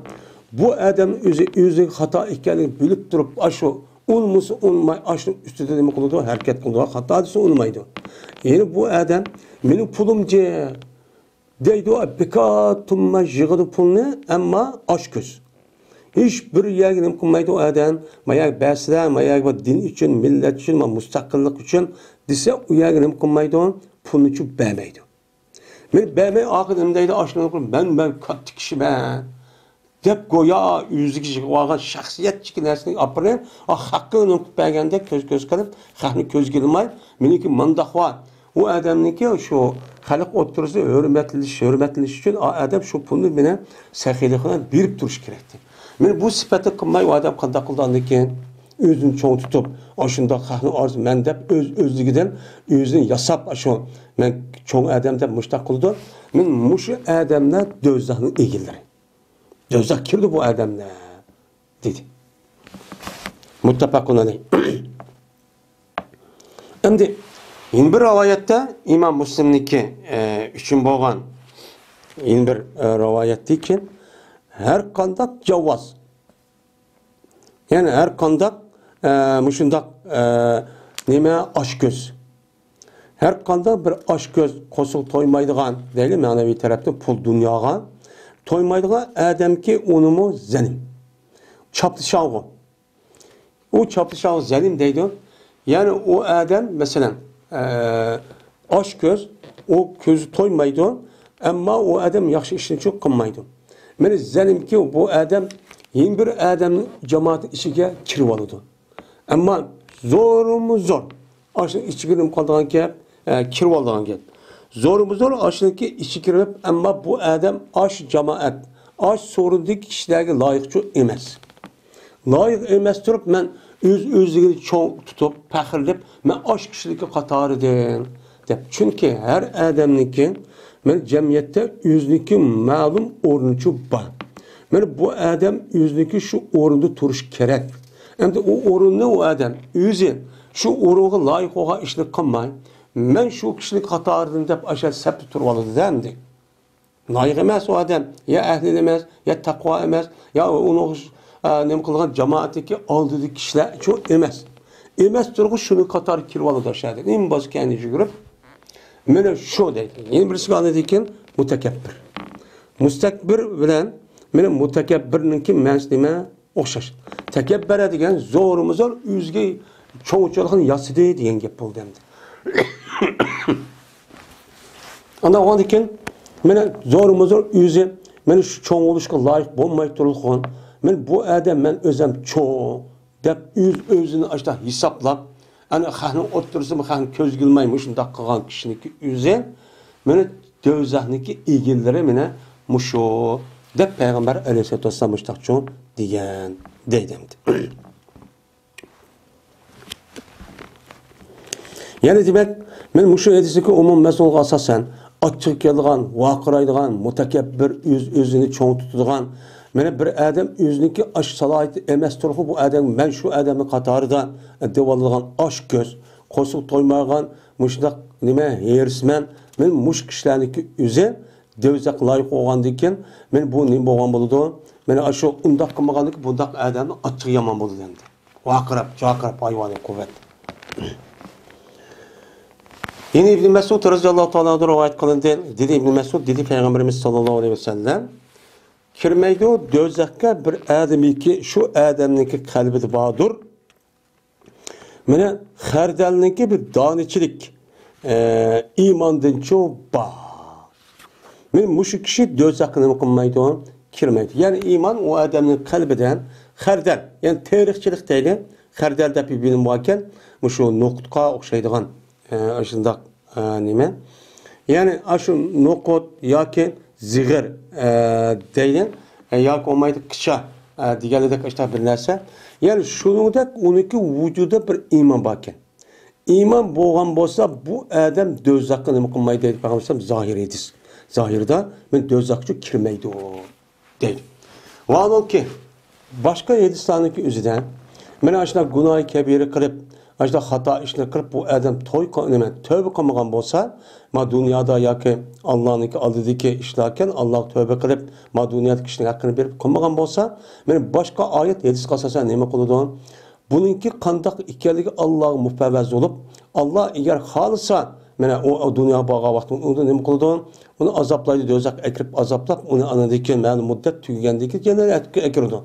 بۇ ئادەم ئۆزى، ئۆزىنىڭ خاتا ئىكەنلىكىنى بىلىپ تۇرۇپ، ئاشۇ ئۇنىمىسا ئۇنىماي، ئاشۇنىڭ ئۈستىدە نېمە قىلىدۇ؟ ھەرىكەت قىلىدۇ، خاتا دېسە ئۇنىمايدۇ. يەنى بۇ ئادەم مېنىڭ پۇلۇمچە دەيدۇ، بىكار تۇرماي يىغىدۇ پۇلنى، ئەمما ئاچ كۆز. ھېچ بىر يەرگە نېمە قىلمايدۇ ئۇ ئادەم. مايا بەرسىلە، مايا بۇ دىن ئۈچۈن، مىللەت ئۈچۈن، ما مۇستەقىللىق ئۈچۈن دېسە، ئۇ يەرگە نېمە قىلمايدۇ؟ پۇلنىچۇ بەرمەيدۇ. مېنى بەرمەي ئاخىرى نېمە دەيدۇ؟ ئاشۇنى قىلىپ، مەن، مەن كاتتا كىشىمەن دەپ، گويا ئۆزىگە يىغىۋالغان شەخسىيەتتىكى نەرسىنى ئاپىرىپ، ئا، خەققە ئۇنى قىلىپ بەرگەندەك كۆز-كۆز قىلىپ، خەقنى كۆزگە ئىلماي، مېنىڭكى مانداق بار. ئۇ ئادەمنىڭكى شۇ خەلق ئوتتۇرىسىدا ھۆرمەتلىنىش، ھۆرمەتلىنىش ئۈچۈن ئا ئادەم شۇ پۇلنى مېنى سېخىيلىق بىلەن بېرىپ تۇرۇش كېرەكتى. مېنى بۇ سۈپەتتە قىلماي، ئۇ ئادەم قانداق قىلىدۇ ئاندىن كېيىن؟ ئۆزىنى چوڭ تۇتۇپ، ئاشۇنداق خەقنىڭ ئارىسىدا مەن دەپ ئۆز-ئۆزلۈكىدىن ئۆزىنى ياساپ، ئاشۇ مەن چوڭ ئادەم دەپ مۇشتاق قىلىدۇ. مېنى مۇشۇ ئادەملەر دوزاخنىڭ ئىگىلىرى. دوزاخ كىرىدۇ بۇ ئادەملەر، دېدى. مۇتتەپەقۇن ئەلەيھ. ئەمدى يەنە بىر رىۋايەتتە ئىمام مۇسلىمنىڭكى، ئە، ئۈچۈن بولغان يەنە بىر، ئە، رىۋايەتتىكى، ھەر قانداق جاۋاز، يەنى ھەر قانداق، ئە، مۇشۇنداق، ئە، نېمە، ئاچ كۆز. ھەر قانداق بىر ئاچ كۆز، قورسىقى تويمايدىغان، دەيلى، مەنىۋى تەرەپتىن پۇل دۇنياغا تويمايدىغان ئادەمكى ئۇنىمۇ زەنىم. چاپلىشاڭغۇ. ئۇ چاپلىشاغا زەنىم دەيدۇ. يەنى ئۇ ئادەم، مەسىلەن، ئە، ئاچ كۆز، ئۇ كۆزى تويمايدۇ، ئەمما ئۇ ئادەم ياخشى ئىشنى چوق قىلمايدۇ. مېنى زەنىمكى، بۇ ئادەم يەنە بىر ئادەمنى جامائەتنىڭ ئىچىگە كىرىۋالىدۇ. ئەمما زورمۇ زور ئاشۇ ئىچىگە نېمە قىلىدىغان گەپ، ئە، كىرىۋالىدىغان گەپ. زورمۇ زور ئاشۇنىڭكى ئىچىگە كىرىپ، ئەمما بۇ ئادەم ئاش جامائەت، ئاش سورۇندىكى كىشىلەرگە لايىقچۇ ئەمەس. لايىق ئەمەس تۇرۇپ، مەن ئۆز-ئۆزلۈكىنى چوڭ تۇتۇپ، پەخىرلىنىپ، مەن ئاشۇ كىشىلىكى قاتارىدىن دەپ. چۈنكى ھەر ئادەمنىڭكى، مەن جەمئىيەتتە ئۆزىنىڭكى مەلۇم ئورنىچۇ بار. مەن بۇ ئادەم ئۆزىنىڭكى شۇ ئورنىدا تۇرۇشى كېرەك. ئەمدى ئۇ ئورۇننى ئۇ ئادەم ئۆزى شۇ ئورۇنغا لايىق بولغان ئىشنى قىلماي، مەن شۇ كىشىلىك قاتارىدىن دەپ ئاشۇ سەپتە تۇرۇۋالىدۇ-دە ئەمدى. لايىق ئەمەس ئۇ ئادەم. يا ئەھلى ئەمەس، يا تەقۋا ئەمەس، يا ئۇنىڭ، ئا، نېمە قىلغان جامائەتتىكى ئالدىدىكى كىشىلەرچۇ ئەمەس. ئەمەس تۇرغۇچ شۇنىڭ قاتارىغا كىرىۋالىدۇ ئاشۇ يەردە. نېمە بولسا كەينىگە يۈگۈرۈپ. مانا شۇ دەيدۇ. يەنە بىرسىگە ئاندىن كېيىن مۇتەكەببىر. مۇستەكبىر بىلەن مانا مۇتەكەببىرنىڭكى مەنىسى نېمە؟ ئوخشاش. تەكەببەرە دېگەن زورمۇ زور ئۆزىگە چوڭچىلىقنى ياسىدى دېگەن گەپ بولدى ئەمدى. ئاندىن ئاندىن كېيىن مانا زورمۇ زور ئۆزى مانا شۇ چوڭ بولۇشقا لايىق بولماي تۇرۇلغان. مانا بۇ ئادەم مەن ئۆزۈم چوڭ دەپ ئۆز-ئۆزىنى ئاشۇنداق ھېسابلاپ، ئەنە خەقنىڭ ئوتتۇرىسىمۇ خەقنى كۆزگە ئىلماي مۇشۇنداق قىلغان كىشىنىڭكى ئۆزى مانا دوزاخنىڭكى ئىگىلىرى مانا مۇشۇ دەپ پەيغەمبەر ئەلەيھىسسالاتۇ ۋەسسالام مۇشۇنداق چوڭ دېگەن دەيدۇ ئەمدى. يەنى دېمەك، مەن مۇشۇ ھەدىستىكى ئومۇمىي مەزمۇنغا ئاساسەن، ئاچچىقى كېلىدىغان، ۋارقىرايدىغان، مۇتەكەببىر، ئۆز-ئۆزىنى چوڭ تۇتىدىغان، مانا بىر ئادەم ئۆزىنىڭكى ئاشۇ سالاھىيىتى ئەمەس تۇرغۇ، بۇ ئادەم مەن شۇ ئادەمنىڭ قاتارىدا دەۋالىدىغان ئاچ كۆز، قورسىقى تويمايدىغان، مۇشۇنداق نېمە، ھېرىسمەن، مانا مۇشۇ كىشىلەرنىڭكى ئۆزى دوزاخقا لايىق بولغاندىن كېيىن، مانا بۇ نېمە بولغان بولىدۇ؟ مانا ئاشۇ ئۇنداق قىلمىغاندىن كېيىن بۇنداق ئادەمنىڭ ئاچچىقى يامان بولىدۇ ئەمدى. ۋارقىراپ، جارقىراپ ھايۋانىي قۇۋۋەت. يەنە ئىبن مەسئۇد رەزىياللاھۇ تائالا ئەنھۇ رىۋايەت قىلىندى. دېدى ئىبن مەسئۇد، دېدى پەيغەمبىرىمىز ساللاللاھۇ ئەلەيھى ۋەسەللەم، كىرمەيدۇ دوزاخقا بىر ئادەمكى، شۇ ئادەمنىڭكى قەلبىدە باردۇر. مانا خەردەلنىڭكى بىر دانىچىلىك، ئە، ئىماندىنچۇ بار. مانا مۇشۇ كىشى دوزاخقا نېمە قىلمايدۇ؟ كىرمەيدۇ. يەنى ئىمان ئۇ ئادەمنىڭ قەلبىدە خەردەل، يەنى تېرىقچىلىق دەيلى، خەردەل دەپ بىر بىلىم باركەن، مۇشۇ نوقۇتقا ئوخشايدىغان، ئە، شۇنداق، ئە، نېمە؟ يەنى ئاشۇ نوقۇت ياكى زىغىر، ئە، دەيلى، ئە، ياكى بولمايدۇ قىچا، ئە، دېگەنلىدەك ئاشۇنداق بىر نەرسە. يەنى شۇنىڭدەك ئۇنىڭكى ۋۇجۇدىدا بىر ئىمان باركەن. ئىمان بولغان بولسا، بۇ ئادەم دوزاخقا نېمە قىلمايدۇ دەيدۇ پەيغەمبەر ئەلەيھىسسالام، زاھىر ھەدىس. زاھىردا، مەن دوزاخقا كىرمەيدۇ دەيدۇ. ۋاھالەنكى، باشقا ھەدىسلەرنىڭكى ئۆزىدە، مانا ئاشۇنداق گۇناھى كەبىرە قىلىپ، ئاشۇنداق خاتا ئىشنى قىلىپ، بۇ ئادەم توي قىل-، نېمە، تۆبە قىلمىغان بولسا، ما دۇنيادا ياكى ئاللانىڭكى ئالدىدىكى ئىشلاركەن، ئاللاغا تۆبە قىلىپ، ما دۇنيادا كىشىنىڭ ھەققىنى بېرىپ قىلمىغان بولسا، مانا باشقا ئايەت، ھەدىسكە ئاساسەن نېمە قىلىدۇ؟ بۇنىڭكى قانداق ئىكەنلىكى ئاللاغا مۇپەۋۋەز بولۇپ، ئاللا ئەگەر خالىسا، مانا ئۇ، ئۇ دۇنياغا بارغان ۋاقتىدا ئۇنى نېمە قىلىدۇ؟ ئۇنى ئازابلايدۇ، دوزاخقا ئەكىرىپ ئازابلاپ، ئۇنى ئاندىن كېيىن مەلۇم مۇددەت تۈگىگەندىن كېيىن يەنە ئەكىرىدۇ.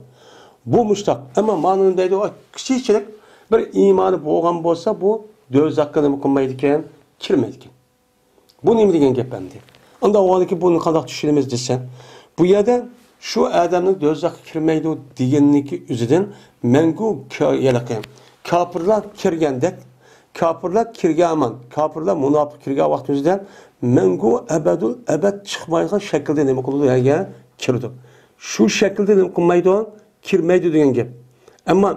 بۇ مۇشتاق. ئەمما مانا دەيدۇ، كىچىكچىلىك بىر ئىمانى بولغان بولسا، بۇ دوزاخقا نېمە قىلمايدىكەن؟ كىرمەيدىكەن. بۇ نېمە دېگەن گەپ ئەمدى؟ ئانداق بولغاندىكىن بۇنى قانداق چۈشىنىمىز دېسە، بۇ يەردە شۇ ئادەمنىڭ دوزاخقا كىرمەيدۇ دېگەننىڭكى ئۆزىدىن مەڭگۈ كا-، ھېلىقى كاپىرلار كىرگەندەك، كاپىرلار كىرگەن ھامان، كاپىرلار، مۇناپىق كىرگەن ۋاقىت ئۆزىدە مەڭگۈ ئەبەدۇل ئەبەد چىقمايدىغان شەكىلدە نېمە قىلىدۇ؟ يەرگە كىرىدۇ. شۇ شەكىلدە نېمە قىلمايدۇ؟ كىرمەيدۇ دېگەن گەپ. ئەمما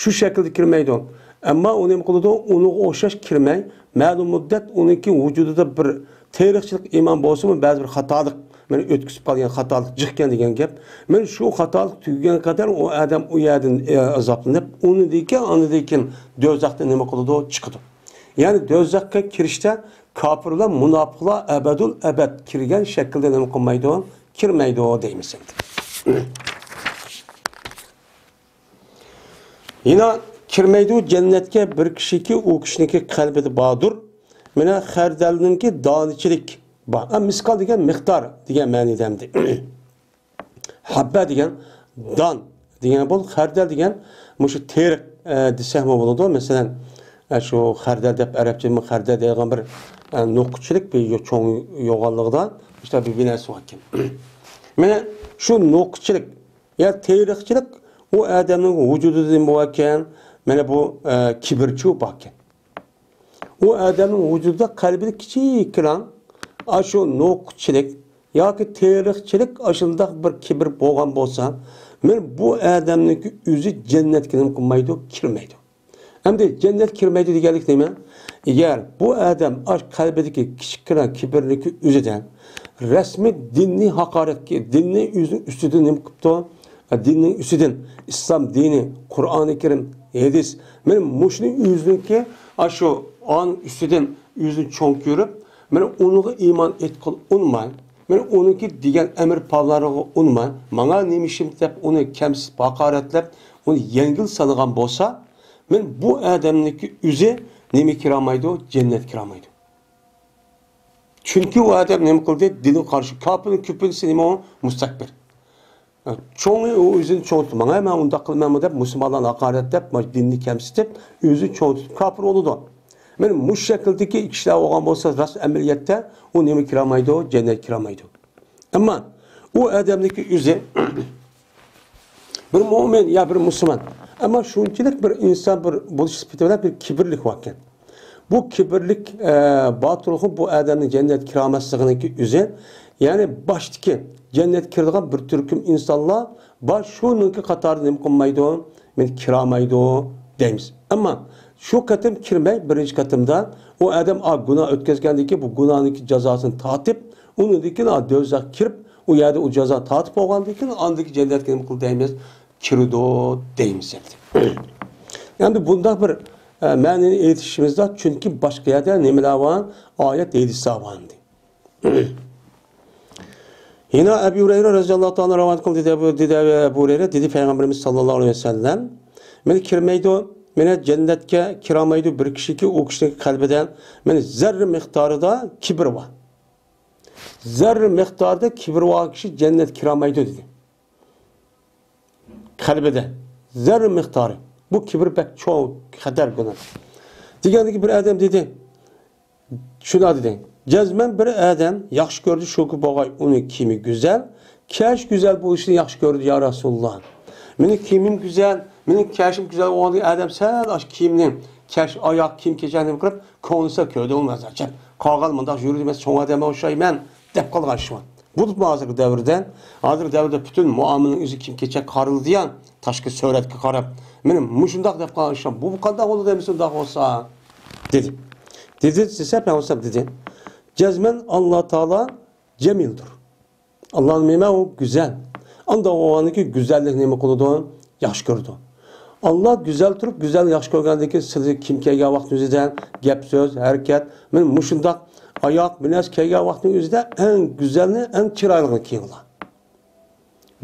شۇ شەكىلدە كىرمەيدۇ. ئەمما ئۇ نېمە قىلىدۇ؟ ئۇنىڭغا ئوخشاش كىرمەي، مەلۇم مۇددەت ئۇنىڭكى ۋۇجۇدىدا بىر تېرىقچىلىق ئىمان بولسىمۇ، بەزى بىر خاتالىق، مانا ئۆتكۈزۈپ قالغان خاتالىق جىقكەن دېگەن گەپ. مانا شۇ خاتالىق تۈگىگەنگە قەدەر ئۇ ئادەم ئۇ يەردىن، ئە، ئازابلىنىپ، ئۇنىڭدىن كېيىن، ئاندىن كېيىن دوزاختا نېمە قىلىدۇ؟ چىقىدۇ. يەنى دوزاخقا كىرىشتە كاپىرلار، مۇناپىقلار ئەبەدۇل ئەبەد كىرگەن شەكىلدە نېمە قىلمايدۇ؟ كىرمەيدۇ دەيمىز ئەمدى. يەنە كىرمەيدۇ جەننەتكە بىر كىشىكى، ئۇ كىشىنىڭكى قەلبىدە باردۇر. مانا خەردەلنىڭكى دانىچىلىك بار. ئا، مىسقال دېگەن مىقدار دېگەن مەنىدە ئەمدى. ھەببە دېگەن دان دېگەن بول، خەردەل دېگەن مۇشۇ تېرىق، ئە، دېسەكمۇ بولىدۇ. مەسىلەن، ئە، شۇ خەردەل دەپ ئەرەبچە خەردەل دەيدىغان بىر، ئە، نوقۇچىلىك بىر يو-، چوڭ يوغانلىقىدا مۇشۇنداق بىر، بىر نەرسە باركەن. مانا شۇ نوقۇچىلىك يا تېرىقچىلىق ئۇ ئادەمنىڭ ۋۇجۇدىدا نېمە باركەن؟ مانا بۇ، ئە، كىبىرچۇ باركەن. ئۇ ئادەمنىڭ ۋۇجۇدىدا، قەلبىدە كىچىككىنە ئاشۇ نوقۇچىلىق ياكى تېرىقچىلىق، ئاشۇنداق بىر كىبىر بولغان بولسا، مانا بۇ ئادەمنىڭكى ئۆزى جەننەتكە نېمە قىلمايدۇ؟ كىرمەيدۇ. ئەمدى جەننەتكە كىرمەيدۇ دېگەنلىك نېمە؟ ئەگەر بۇ ئادەم ئاش قەلبىدىكى كىچىككىنە كىبىرنىڭكى ئۆزىدە رەسمىي دىننى ھاقارەتكە، دىننى ئۆزىنىڭ ئۈستىدىن نېمە قىپتۇ؟ دىننىڭ ئۈستىدىن ئىسلام دىنى، قۇرئانى كەرىم، ھەدىس، مانا مۇشۇنى ئۆزىنىڭكى ئاشۇ ئانىڭ ئۈستىدىن ئۆزىنى چوڭ كۆرۈپ، مانا ئۇنىڭغا ئىمان ئېيتقىلى ئۇنىماي، مانا ئۇنىڭكى دېگەن ئەمر پاللارغا ئۇنىماي، ماڭا نېمە ئىشىم دەپ ئۇنى كەمسىتىپ، ھاقارەتلەپ، ئۇنى يەڭگىل سانىغان بولسا، مانا بۇ ئادەمنىڭكى ئۆزى نېمە كىرالمايدۇ؟ جەننەتكە كىرالمايدۇ. چۈنكى ئۇ ئادەم نېمە قىلدى؟ دىنغا قارشى. كاپىرنىڭ كۆپىنچىسى نېمە ئۇ؟ مۇستەكبىر. چوڭى ئۇ ئۆزىنى چوڭ تۇتۇپ، ماڭا مەن ئۇنداق قىلىمەن دەپ مۇسۇلمانلارنى ھاقارەتلەپ، مانا دىننى كەمسىتىپ، ئۆزىنى چوڭ تۇتۇپ كاپىر بولىدۇ. مانا مۇشۇ شەكىلدىكى كىشىلەر بولغان بولسا، راست ئەمەلىيەتتە ئۇ نېمە كىرالمايدۇ؟ جەننەتكە كىرالمايدۇ. ئەمما ئۇ ئادەمنىڭكى ئۆزى بىر مۆمىن يا بىر مۇسۇلمان. ئەمما شۇنچىلىك بىر ئىنسان بىر بولۇش سۈپىتى بىلەن بىر كىبىرلىك باركەن. بۇ كىبىرلىك، ئە، باتۇرلۇقى بۇ ئادەمنى جەننەتكە كىرەلمەسلىكىنىڭكى ئۆزى، يەنى باشتىكى جەننەتكە كىرىدىغان بىر تۈركۈم ئىنسانلار بار، شۇنىڭكى قاتارىدا نېمە قىلمايدۇ؟ مېنى كىرەلمەيدۇ دەيمىز. ئەمما شۇ قېتىم كىرمەي، بىرىنچى قېتىمدا ئۇ ئادەم، ئا، گۇناھ ئۆتكۈزگەندىن كېيىن بۇ گۇناھنىڭكى جازاسىنى تارتىپ، ئۇنىڭدىن كېيىن، ئا، دوزاخقا كىرىپ، ئۇ يەردە ئۇ جازا تارتىپ بولغاندىن كېيىن، ئاندىن كېيىن جەننەتكە نېمە قىلدى دەيمىز؟ كىرىدۇ دەيمىز ئەمدى. ئەمدى بۇنداق بىر، ئە، مەنىنى ئېيتىشىمىزدا، چۈنكى باشقا يەردە نېمىلەر بار؟ ئايەت، ھەدىسلەر بار ئەمدى. يەنە ئەبۇ ھۇرەيرە رەزىياللاھۇ تائالا رىۋايەت قىلدى، دېدى، دېدى ئەبۇ ھۇرەيرە، دېدى پەيغەمبىرىمىز ساللاللاھۇ ئەلەيھى ۋەسەللەم، مانا كىرمەيدۇ، مانا جەننەتكە كىرەلمەيدۇ بىر كىشىكى، ئۇ كىشىنىڭ قەلبىدە مانا زەررە مىقدارىدا كىبىر بار. زەررە مىقدارىدا كىبىر بار كىشى جەننەتكە كىرەلمەيدۇ دېدى. قەلبىدە زەررە مىقدارى. بۇ كىبىر بەك چوڭ، خەتەر گۇناھ. دېگەندىكى بىر ئادەم دېدى، شۇنداق دېدى. جەزمەن بىر ئادەم ياخشى كۆردى، شۇكى بولغاي ئۇنىڭ كىيىمى گۈزەل، كەش گۈزەل بولۇشىنى ياخشى كۆردى، يا رەسۇلاللا. مېنىڭ كىيىمىم گۈزەل، مېنىڭ كەشىم گۈزەل بولغاندىكىن ئادەم سەل ئاشۇ كىيىمنى، كەش، ئاياغ كىيىم كېچەكنى قىلىپ، كۆڭلىسە كۆردى ئۇنى مەسىلەن. قاغان مۇنداق يۈرىدۇ ئەمەس، چوڭ ئادەمگە ئوخشايمەن دەپ قالغان شۇ. بولۇپمۇ ھازىرقى دەۋردە، ھازىرقى دەۋردە پۈتۈن مۇئامىلىنىڭ ئۆزى كىيىم-كېچەككە قارىلىدۇ يا، تاشقى سۈرەتكە قاراپ، مېنى مۇشۇنداق دەپ قالغان ئىشلار، بۇ قانداق بولىدۇ دەيمىز ئۇنداق بولسا؟ دېدى. دېدى دېسە، پەيغەمبەر دېدى، جەزمەن ئاللا تائالا جەمىلدۇر. ئاللا نېمە؟ ئۇ گۈزەل. ئانداق بولغاندىكىن گۈزەللىك نېمە قىلىدۇ؟ ياخشى كۆرىدۇ. ئاللا گۈزەل تۇرۇپ، گۈزەلنى ياخشى كۆرگەندىن كېيىن، سىلىگە كىم كەلگەن ۋاقىتنىڭ ئۆزىدە، گەپ سۆز، ھەرىكەت، مانا مۇشۇنداق ئاياق بىر نەرسە كەلگەن ۋاقىتنىڭ ئۆزىدە ئەڭ گۈزەلنى، ئەڭ چىرايلىقىنى كىيىڭلار.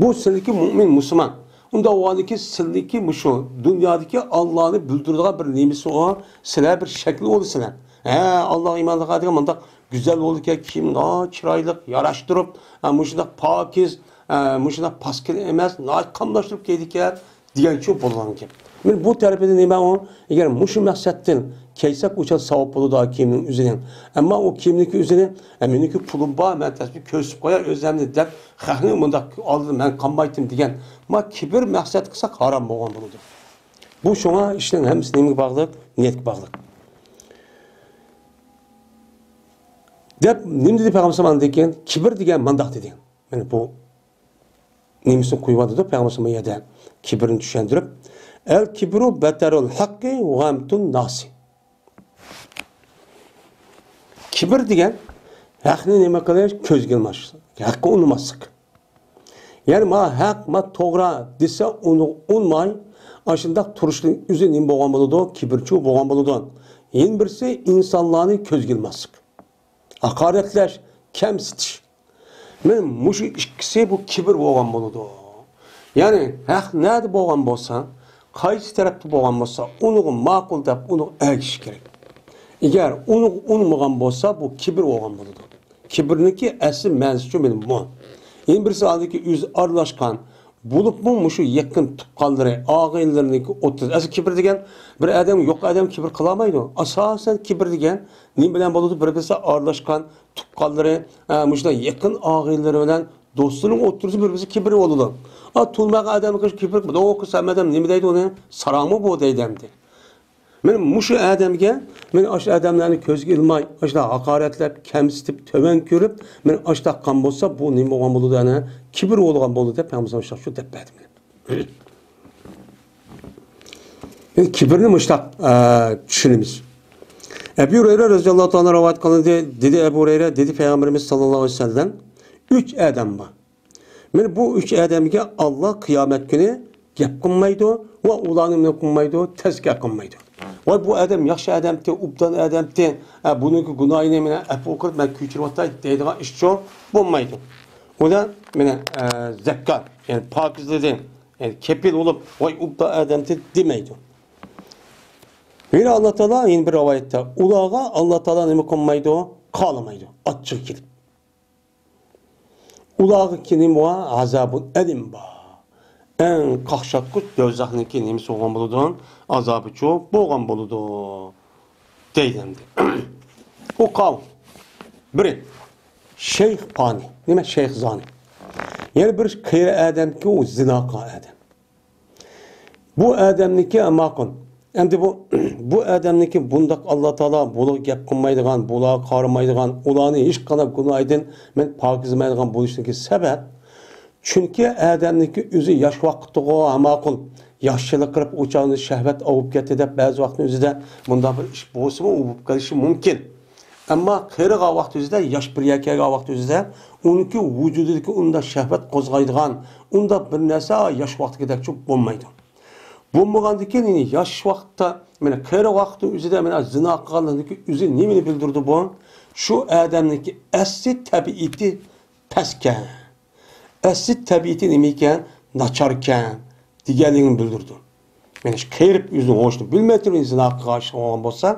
بۇ سىلىدىكى مۆمىن، مۇسۇلمان. ئۇنداق بولغاندىكىن سىلىدىكى مۇشۇ دۇنيادىكى ئاللانى بىلدۈرىدىغان بىر نېمىسى ئۇ، سىلەر بىر شەكىل بولىسىلەر. ھە، ئاللاغا ئىمان قىلغان دېگەن مۇنداق گۈزەل بولىدىكەن، كىيىم ناھايىتى چىرايلىق، ياراشتۇرۇپ، ھە، مۇشۇنداق پاكىز، ھە، مۇشۇنداق پاسكىنا ئەمەس، ناھايىتى قاملاشتۇرۇپ كىيىدىكەن دېگەنچۇ بولغان گەپ. مانا بۇ تەرىپىدىن نېمە ئۇ؟ ئەگەر مۇشۇ مەقسەتتىن كىيسەك، ئۇ چاغ ساۋاب بولىدۇ كىيىمنىڭ ئۆزىنى. ئەمما ئۇ كىيىمنىڭكى ئۆزىنى، ھە، مېنىڭكى پۇلۇم بار، مەن تەسبىھ كۆرسىتىپ قوياي ئۆزۈمنى دەپ، خەقنى مۇنداق ئالدىدا مەن قالمايتتىم دېگەن، ما كىبىر مەقسەت قىلساق ھارام بولغان بولىدۇ. بۇ شۇڭا ئىشنىڭ ھەممىسى نېمىگە باغلىق؟ نىيەتكە باغلىق. دەپ نېمە دېدى پەيغەمبەر ئاندىن كېيىن؟ كىبىر دېگەن مانداق دېدى. مانا بۇ نېمىسىنى قويۇۋاتىدۇ پەيغەمبەر بۇ يەردە كىبىرنى چۈشەندۈرۈپ. ئەل كىبرۇ بەتەرۇل ھەققى ۋەغەمتۇن ناسى. كىبىر دېگەن ھەقنى نېمە قىلىش؟ كۆزگە ئىلماش، ھەققە ئۇنىماسلىق. يەنى ما ھەق، ما توغرا دېسە ئۇنى ئۇنماي، ئاشۇنداق تۇرۇشنىڭ ئۆزى نېمە بولغان بولىدۇ؟ كىبىرچۇ بولغان بولىدۇ. يەنە بىرسى ئىنسانلارنى كۆزگە ئىلماسلىق. ھاقارەتلەش، كەمسىتىش. مانا مۇشۇ ئىككىسى بۇ كىبىر بولغان بولىدۇ. يەنى ھەق نەدە بولغان بولسا، قايسى تەرەپتە بولغان بولسا، ئۇنىڭغا ماقۇل دەپ ئۇنىڭغا ئەگىشىش كېرەك. ئەگەر ئۇنىڭغا ئۇنىمىغان بولسا، بۇ كىبىر بولغان بولىدۇ. كىبىرنىڭكى ئەسلى مەنىسىچۇ مانا بۇ. يەنە بىرسى ھالبۇكى ئۆزى ئارىلاشقان، بولۇپمۇ مۇشۇ يېقىن تۇغقانلىرى، ئاغىنىلىرىنىڭكى ئوتتۇرىسىدا. ئەسلى كىبىر دېگەن بىر ئادەم يۇقىرى ئادەم كىبىر قىلالمايدۇ. ئاساسەن كىبىر دېگەن نېمە بىلەن بولىدۇ؟ بىر-بىرسى ئارىلاشقان تۇغقانلىرى، ئە، مۇشۇنداق يېقىن ئاغىنىلىرى بىلەن دوستلىرىنىڭ ئوتتۇرىسىدا بىر-بىرسى كىبىر بولىدۇ. ئا، تونۇمىغان ئادەمگە كىبىر قىلىدۇ، ئۇ قىز ھەممە ئادەم نېمە دەيدۇ ئۇنى؟ ساراڭمۇ بۇ دەيدۇ ئەمدى. مانا مۇشۇ ئادەمگە، مانا ئاشۇ ئادەملەرنى كۆزگە ئىلماي، ئاشۇنداق ھاقارەتلەپ، كەمسىتىپ، تۆۋەن كۆرۈپ، مانا ئاشۇنداق قىلغان بولسا، بۇ نېمە بولغان بولىدۇ؟ ئەنە كىبىر بولغان بولىدۇ دەپ پەيغەمبەر شۇ دەپ بەردى. يەنى كىبىرنى مۇشۇنداق، ئە، چۈشىنىمىز. ئەبۇ ھۇرەيرە رەزىياللاھۇ تائالا رىۋايەت قىلىندى. دېدى ئەبۇ ھۇرەيرە، دېدى پەيغەمبىرىمىز ساللاللاھۇ ئەلەيھى ۋەسەللەم، ئۈچ ئادەم بار. مانا بۇ ئۈچ ئادەمگە ئاللا قىيامەت كۈنى گەپ قىلمايدۇ ۋە ئۇلارنى نېمە قىلمايدۇ؟ تەزكىيە قىلمايدۇ. ۋاي بۇ ئادەم ياخشى ئادەمتى، ئوبدان ئادەمتى، ئە، بۇنىڭكى گۇناھىنى مانا ئەپۇ قىلىپ مەن كۆچۈرۈۋاتاي دەيدىغان ئىشچۇ بولمايدۇ. ئۇلار مانا، ئە، زەككات، يەنى پاكىزلىدى، يەنى كېپىل بولۇپ، ۋاي ئوبدان ئادەمتى دېمەيدۇ. يەنە ئاللا تائالا يەنە بىر رىۋايەتتە، ئۇلارغا ئاللا تائالا نېمە قىلمايدۇ؟ قارىمايدۇ، ئاچچىقى كېلىپ. ئۇلارغا كېيىن بار، ئازابۇن ئەلىم بار. ئەڭ قاقشاتقۇچ دوزاخنىڭكى نېمىسى بولغان بولىدۇ؟ ئازابىچۇ بولغان بولىدۇ. دەيدۇ ئەمدى. ئۇ قاۋۇم. بىرى، شەيخ پانى. نېمە؟ شەيخ زانى. يەنە بىر قېرى ئادەمكى ئۇ زىنا قىلغان ئادەم. بۇ ئادەمنىڭكى ماقۇل. ئەمدى بۇ، بۇ ئادەمنىڭكى بۇنداق ئاللا تائالا بۇلارغا گەپ قىلمايدىغان، بۇلارغا قارىمايدىغان، ئۇلارنى ھېچقانداق گۇناھىدىن مەن پاكىزلىمەيدىغان بولۇشىنىڭكى سەۋەب، چۈنكى ئادەمنىڭكى ئۆزى ياش ۋاقىتتىغۇ ماقۇل، ياخشىلىق قىلىپ ئۇ چاغدا شەھۋەت ئاۋۇپ كەتتى دەپ بەزى ۋاقىتنىڭ ئۆزىدە مۇنداق بىر ئىش بولسىمۇ، ئۇ بولۇپ قېلىشى مۇمكىن. ئەمما قېرىغان ۋاقتى ئۆزىدە، ياش بىر يەرگە كەلگەن ۋاقتى ئۆزىدە، ئۇنىڭكى ۋۇجۇدىدىكى ئۇنداق شەھۋەت قوزغايدىغان، ئۇنداق بىر نەرسە ياش ۋاقتىدىكىدەكچۇ بولمايدۇ. بولمىغاندىن كېيىن، يەنى ياش ۋاقىتتا، مانا قېرىغان ۋاقتى ئۆزىدە، مانا زىنا قىلغانلىقىدىكى ئۆزى نېمىنى بىلدۈرىدۇ بۇ؟ شۇ ئادەمنىڭكى ئەسلى تەبىئىتى پەسكەن. ئەسلى تەبىئىتى نېمە ئىكەن؟ ناچاركەن دېگەنلىكىنى بىلدۈرىدۇ. يەنى شۇ قېرىپ ئۆزىنىڭ ھوشىنى بىلمەي تۇرۇپ زىنا قىلغان بولسا،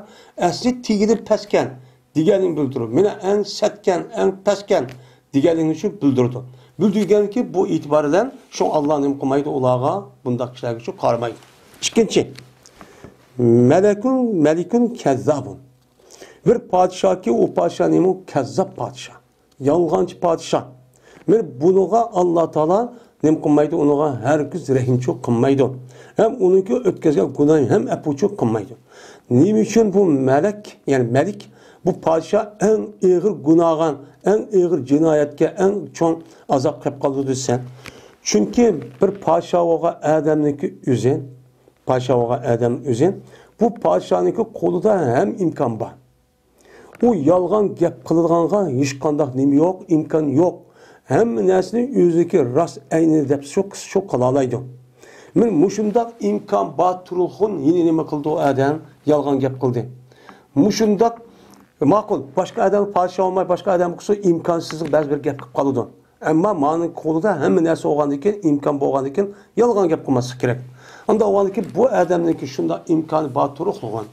ئەسلى تېگىدىن پەسكەن دېگەنلىكىنى بىلدۈرىدۇ. مانا ئەڭ سەتكەن، ئەڭ پەسكەن دېگەنلىكىنى شۇ بىلدۈرىدۇ. بىلدۈرگەنكى بۇ ئېتىبار بىلەن شۇ ئاللا نېمە قىلمايدۇ، ئۇلارغا، بۇنداق كىشىلەرگە شۇ قارىمايدۇ. ئىككىنچى، مەلەكۇن، مەلىكۇن كەززابۇن. بىر پادىشاھكى، ئۇ پادىشاھ نېمە؟ كەززاب پادىشاھ. يالغانچى پادىشاھ. مانا بۇنىڭغا ئاللا تائالا نېمە قىلمايدۇ؟ ئۇنىڭغا ھەرگىز رەھىمچۇ قىلمايدۇ. ھەم ئۇنىڭكى ئۆتكۈزگەن گۇناھى ھەم ئەپۇچۇ قىلمايدۇ. نېمە ئۈچۈن بۇ مەلەك، يەنى مەلىك، بۇ پادىشاھ ئەڭ ئېغىر گۇناھقا، ئەڭ ئېغىر جىنايەتكە، ئەڭ چوڭ ئازاب قىلىپ قالىدۇ دېسە؟ چۈنكى بىر پادىشاھ بولغان ئادەمنىڭكى ئۆزى، پادىشاھ بولغان ئادەم ئۆزى، بۇ پادىشاھنىڭكى قولىدا ھەم ئىمكان بار. ئۇ يالغان گەپ قىلىدىغانغا ھېچقانداق نېمە يوق، ئىمكان يوق. ھەممە نەرسىنى ئۆزىنىڭكى راست ئەينى دەپ شۇ، شۇ قىلالايدۇ. مانا مۇشۇنداق ئىمكان بار تۇرۇلغۇن يەنە نېمە قىلدى ئۇ ئادەم؟ يالغان گەپ قىلدى. مۇشۇنداق، ماقۇل، باشقا ئادەم پادىشاھ بولماي، باشقا ئادەم قىلسا، ئىمكانسىزلىق بەزى بىر گەپ قىلىپ قالىدۇ. ئەمما مانىڭ قولىدا ھەممە نەرسە بولغاندىن كېيىن، ئىمكان بولغاندىن كېيىن يالغان گەپ قىلماسلىق كېرەك. ئاندا بولغاندىن كېيىن بۇ ئادەمنىڭكى شۇنداق ئىمكانى بار تۇرۇقلۇغۇن،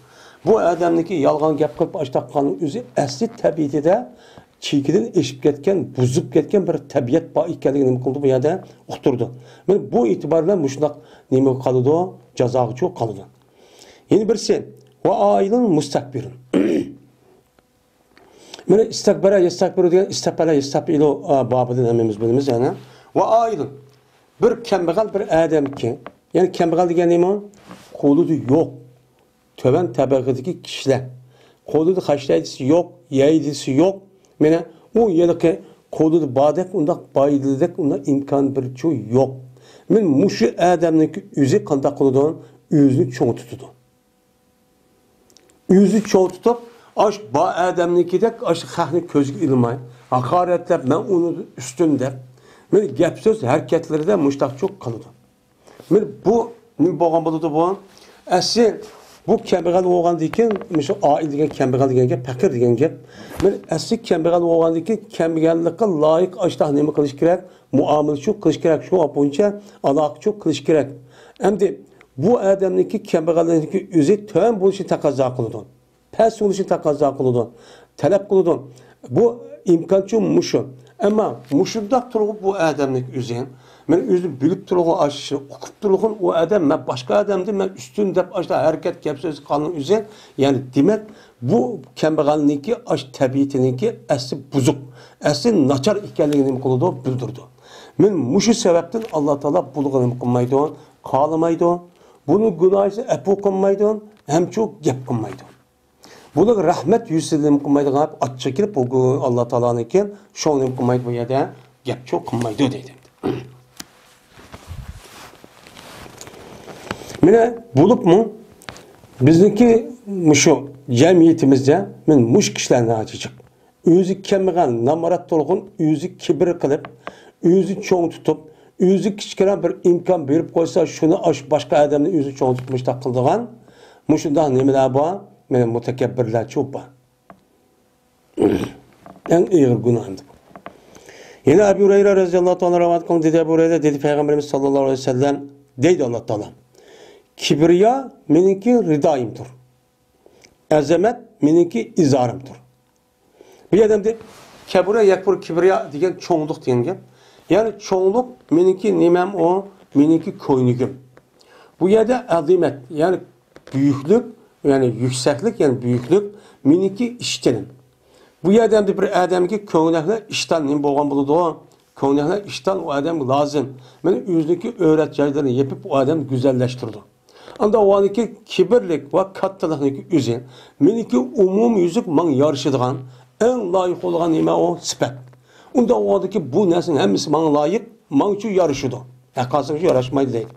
بۇ ئادەمنىڭكى يالغان گەپ قىلىپ ئاشتاققاننىڭ ئۆزى ئەسلى تەبىئىتىدە چېكىدىن ئېشىپ كەتكەن، بۇزۇپ كەتكەن بىر تەبىئەت بار ئىكەنلىكىنى نېمە قىلدى بۇ يەردە ئۇقتۇردى. مانا بۇ ئېتىبار بىلەن مۇشۇنداق نېمە قالىدۇ؟ جازاغىچۇ قالىدۇ. يەنە بىرسى، ۋە ئائىلۇن مۇستەكبىرۇن. مانا ئىستەكبەرە يەستەكبىرۇ دېگەن ئىستەكبەرە يەستەكبىرۇ، ئا، بابىدىن ھەممىمىز بىلىمىز يەنە. ۋە ئائىلۇن. بىر كەمبەغەل بىر ئادەمكى. يەنى كەمبەغەل دېگەن نېمە؟ قولىدا يوق. تۆۋەن تەبەقىدىكى كىشىلەر. قولىدا خەجلەيدىسى يوق، يەيدىسى يوق. مانا ئۇ ھېلىقى قولىدا باردەك، ئۇنداق بايدىلدەك، ئۇنداق ئىمكان بىرچۇ يوق. مانا مۇشۇ ئادەمنىڭكى ئۆزى قانداق قىلىدۇ؟ ئۆزىنى چوڭ تۇتىدۇ. ئۆزى چوڭ تۇتۇپ، ئاش بار ئادەمنىڭكىدەك ئاش خەقنى كۆزگە ئىلماي، ھاقارەتلەپ، مەن ئۇنىڭدىن ئۈستۈن دەپ، مانا گەپ سۆز ھەرىكەتلىرىدە مۇشتاقچۇ قىلىدۇ. مانا بۇ نېمە بولغان بولىدۇ بۇ؟ ئەسلى بۇ كەمبەغەل بولغاندىن كېيىن، مۇشۇ ئائىلە دېگەن كەمبەغەل دېگەن گەپ، پەقىر دېگەن گەپ. مانا ئەسلى كەمبەغەل بولغاندىن كېيىن، كەمبەغەللىكقە لايىق ئاشتاق نېمە قىلىش كېرەك؟ مۇئامىلە شۇ قىلىش كېرەك، شۇ بويىچە ئالاقە شۇ قىلىش كېرەك. ئەمدى بۇ ئادەمنىڭكى كەمبەغەللىكنىڭكى ئۆزى تۆۋەن بولۇشنى تەقەززا قىلىدۇ. پەس بولۇشنى تەقەززا قىلىدۇ، تەلەپ قىلىدۇ. بۇ ئىمكانچۇ مۇشۇ. ئەمما مۇشۇنداق تۇرغۇ بۇ ئادەمنىڭ ئۆزى. مەن ئۆزىنى بىلىپ تۇرغۇ ئاشۇ، ئۇقۇپ تۇرغۇن ئۇ ئادەم، مەن باشقا ئادەمدىن مەن ئۈستۈن دەپ ئاشۇ ھەرىكەت، گەپ سۆز قىلغاننىڭ ئۆزى. يەنى دېمەك، بۇ كەمبەغەلنىڭكى ئاشۇ تەبىئىتىنىڭكى ئەسلى بۇزۇق، ئەسلى ناچار ئىكەنلىكىنى نېمە قىلىدۇ؟ بىلدۈرىدۇ. مەن مۇشۇ سەۋەبتىن ئاللا تائالا بۇلارغا نېمە قىلمايدۇ؟ قارىمايدۇ. بۇنىڭ گۇناھىسىنى ئەپۇ قىلمايدۇ، ھەمچۇ گەپ قىلمايدۇ. بۇلارغا رەھمەت يۈزىدىن نېمە قىلمايدىغان، ئاچچىقى كېلىپ، بۇ گۇ-، ئاللا تائالانىڭكى شۇڭا نېمە قىلمايدۇ، بۇ يەردە گەپچۇ قىلمايدۇ دەيدۇ. مانا بولۇپمۇ بىزنىڭكى مۇشۇ جەمئىيىتىمىزدە مانا مۇشۇ كىشىلەر ناھايىتى جىق. ئۆزى كەمبەغەل، نامرات تۇرغۇن، ئۆزى كىبىر قىلىپ، ئۆزى چوڭ تۇتۇپ، ئۆزى كىچىككىنە بىر ئىمكان بېرىپ قويسا، شۇنى ئاشۇ باشقا ئادەمنى ئۆزى چوڭ تۇتۇپ مۇشۇنداق قىلىدىغان، مۇشۇنداق نېمىلەر بار؟ مانا مۇتەكەببىرلەرچۇ بار. ئەڭ ئېغىر گۇناھ ئەمدى بۇ. يەنە ئەبۇ ھۇرەيرە رەزىياللاھۇ تائالا رىۋايەت قىلغان، دېدى ئەبۇ ھۇرەيرە، دېدى پەيغەمبىرىمىز ساللاللاھۇ ئەلەيھى ۋەسەللەم، دەيدۇ ئاللا تائالا، كىبرىيا مېنىڭكى رىدايىمدۇر. ئەزەمەت مېنىڭكى ئىزارىمدۇر. بۇ يەردە ئەمدى كەبۇرە يەكبۇر كىبرىيا دېگەن چوڭلۇق دېگەن گەپ. يەنى چوڭلۇق مېنىڭكى نېمەم ئۇ؟ مېنىڭكى كوينىكىم. بۇ يەردە ئەزىمەت، يەنى بۈيۈكلۈك، يەنى يۈكسەكلىك، يەنى بۈيۈكلۈك، مېنىڭكى ئىشتىنىم. بۇ يەردە ئەمدى بىر ئادەمگە كۆڭلەكلەر ئىشتان نېمە بولغان بولىدۇ؟ كۆڭلەكلەر ئىشتان ئۇ ئادەمگە لازىم. مانا ئۆزىنىڭكى ئۆرەت جايلىرىنى يېپىپ، ئۇ ئادەمنى گۈزەللەشتۈرىدۇ. ئاندا ئۇنىڭكى كىبىرلىك ۋە كاتتىلىقنىڭكى ئۆزى. مېنىڭكى ئومۇميۈزلۈك ماڭا يارىشىدىغان، ئەڭ لايىق بولغان نېمە ئۇ؟ سۈپەت. ئۇندا ئۇنىڭكى بۇ نەرسىنىڭ ھەممىسى ماڭا لايىق، ماڭىچۇ يارىشىدۇ. ھەرقايسىغا ياراشمايدۇ دەيدۇ.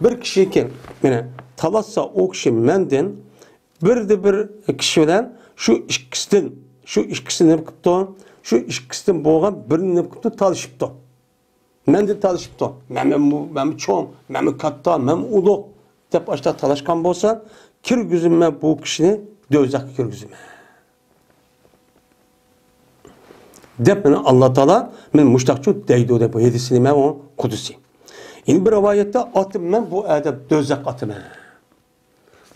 بىر كىشىكى، مانا، تالاشسا ئۇ كىشى مەندىن، بىردە بىر كىشى بىلەن شۇ ئىككىسىدىن، شۇ ئىككىسى نېمە قىپتۇ؟ شۇ ئىككىسىدىن بولغان بىرىنى نېمە قىپتۇ؟ تالىشىپتۇ. مەندىن تالىشىپتۇ. مەن، مەنمۇ، مەنمۇ چوڭ، مەنمۇ كاتتا، مەنمۇ ئۇلۇغ دەپ ئاشتا تالاشقان بولسا، كىرگۈزىمەن بۇ كىشىنى، دوزاخقا كىرگۈزىمەن دەپ مانا ئاللا تائالا مانا مۇشتاقچۇ دەيدۇ دەپ ھەدىسى نېمە ئۇ؟ قۇدسىي. يەنە بىر رىۋايەتتە، ئاتىمەن بۇ ئادەم دوزاخقا ئاتىمەن.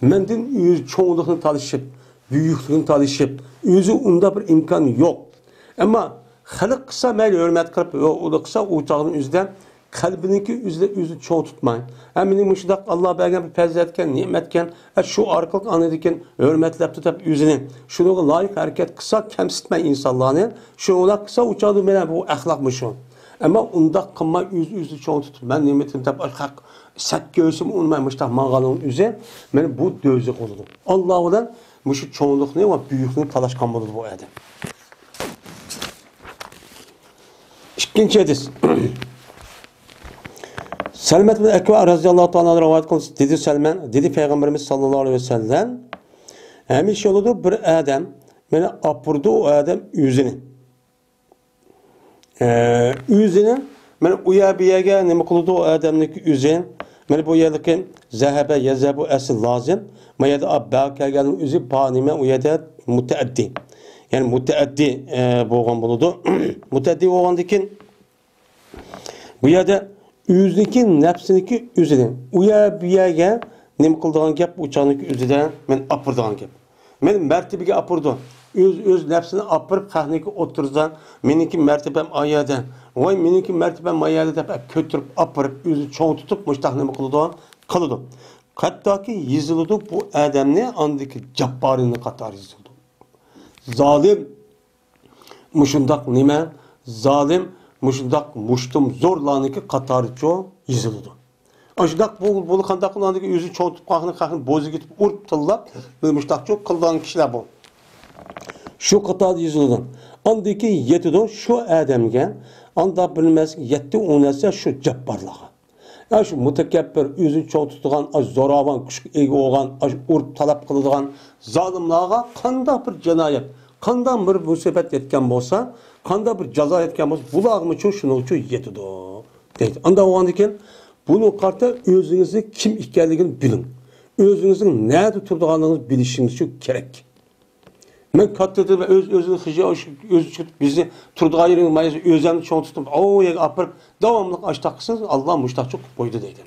مەندىن ئۆزى چوڭلۇقنى تالىشىپ، بۈيۈكلۈكنى تالىشىپ، ئۆزى ئۇنداق بىر ئىمكان يوق. ئەمما خەلق قىلسا مەيلى ھۆرمەت قىلىپ، ئۇ، ئۇ قىلسا ئۇ چاغنىڭ ئۆزىدە قەلبىنىڭكى ئۆزىدە ئۆزىنى چوڭ تۇتماي. ھە، مېنىڭ مۇشۇنداق ئاللا بەرگەن بىر پەزىلەتكەن، نېمەتكەن، ھە، شۇ ئارقىلىق ئاندىن كېيىن ھۆرمەتلەپتۇ دەپ ئۆزىنى، شۇنىڭغا لايىق ھەرىكەت قىلسا كەمسىتمەي ئىنسانلارنى، شۇنىڭغا قىلسا ئۇ چاغدا مانا بۇ ئەخلاق مۇشۇ. ئەمما ئۇنداق قىلماي ئۆز-ئۆزىنى چوڭ تۇتۇپ، مەن نېمىتىم دەپ خەق سەت كۆرسىمۇ ئۇنىماي مۇشۇنداق ماڭغاننىڭ ئۆزى، مانا بۇ دوزاخ بولىدۇ. ئاللا بىلەن مۇشۇ چوڭلۇقنى ۋە بۈيۈكلۈكنى تالاشقان بولىدۇ بۇ ئادەم. ئىككىنچى ھەدىس. سەلمەت بىن ئەكۋا رەزىياللاھۇ تائالا ئەنھۇ رىۋايەت قىلسا، دېدى سەلمەن، دېدى پەيغەمبىرىمىز ساللاللاھۇ ئەلەيھى ۋەسەللەم، ھەمىشە بولىدۇ بىر ئادەم، مانا ئاپىرىدۇ ئۇ ئادەم ئۆزىنى. ئە، ئۆزىنى مانا ئۇ يەر بۇ يەرگە نېمە قىلىدۇ ئۇ ئادەمنىڭكى ئۆزى؟ مانا بۇ يەردىكى زەھەبە يەزھەبۇ ئەسلى لازىم. ما يەردە ئا بە كەلگەننىڭ ئۆزى با نېمە؟ ئۇ يەردە مۇتەئەددى. يەنى مۇتەئەددى، ئە، بولغان بولىدۇ. مۇتەئەددى بولغاندىن كېيىن بۇ يەردە ئۆزىنىڭكى نەپسىنىڭكى ئۆزىنى ئۇ يەر بۇ يەرگە نېمە قىلىدىغان گەپ؟ ئۇ چاغنىڭكى ئۆزىدە مەن ئاپىرىدىغان گەپ. مەن مەرتىبىگە ئاپىرىدۇ. ئۆز، ئۆز نەپسىنى ئاپىرىپ، خەقنىڭكى ئوتتۇرىسىدا، مېنىڭكى مەرتىبەم ئا يەردە. ۋاي، مېنىڭكى مەرتىبەم ما يەردە دەپ كۆتۈرۈپ ئاپىرىپ، ئۆزىنى چوڭ تۇتۇپ، مۇشتاق نېمە قىلىدۇ؟ قىلىدۇ. ھەتتاكى يېزىلىدۇ، بۇ ئادەمنى ئاندىكى جاپپارىنى قاتارى يېزىلىدۇ. زالىم، مۇشۇنداق نېمە؟ زالىم، مۇشۇنداق مۇشتۇم زورلارنىڭكى قاتارىچۇ يېزىلىدۇ. ئاشۇنداق بۇ، بۇ قانداق قىلغاندىكىن ئۆزى چوڭ تۇتقان خەقنى بوزىگە ئېتىپ ئۇرۇپ تىللاپ، مۇشۇنداقچۇ قىلىدىغان كىشىلەر بۇ. شۇ قاتاردا يېزىلىدۇ. ئاندىن كېيىن يېتىدۇ شۇ ئادەمگە، ئاندا بىلمەس يەتتە ئون ھەسسە شۇ جاپپارلارغا. ئاشۇ مۇتەكەببىر، ئۆزىنى چوڭ تۇتىدىغان، ئاشۇ زوراۋان، كۈچكە ئىگە بولغان، ئاشۇ ئۇرۇپ تالاپ قىلىدىغان زالىملارغا قانداق بىر جىنايەت، قانداق بىر مۇسىبەت يەتكەن بولسا، قانداق بىر جازا يەتكەن بولسا، بۇلارغىمۇ شۇنىڭ ئۈچۈن يېتىدۇ. دەيدۇ. ئاندا بولغاندىكىن، بۇنىڭغا قارىتا ئۆزىڭىزنىڭ كىم ئىكەنلىكىنى بىلىڭ. ئۆزىڭىزنىڭ نەدە تۇرىدىغانلىقىڭىزنى بىلىشىڭىز شۇ كېرەك. مەن كاتتا دېدىم، ئۆز، ئۆزىنىڭ خىجى، ئۆزى چىقىپ، بىزنى تۇرىدىغان يېرىنى مايسا ئۆزەمنى چوڭ تۇتۇپ، ئاۋۇ يەرگە ئاپىرىپ، داۋاملىق ئاشتاق قىلسىڭىز، ئاللا مۇشتاقچۇ قىلىپ قويىدۇ دەيدۇ.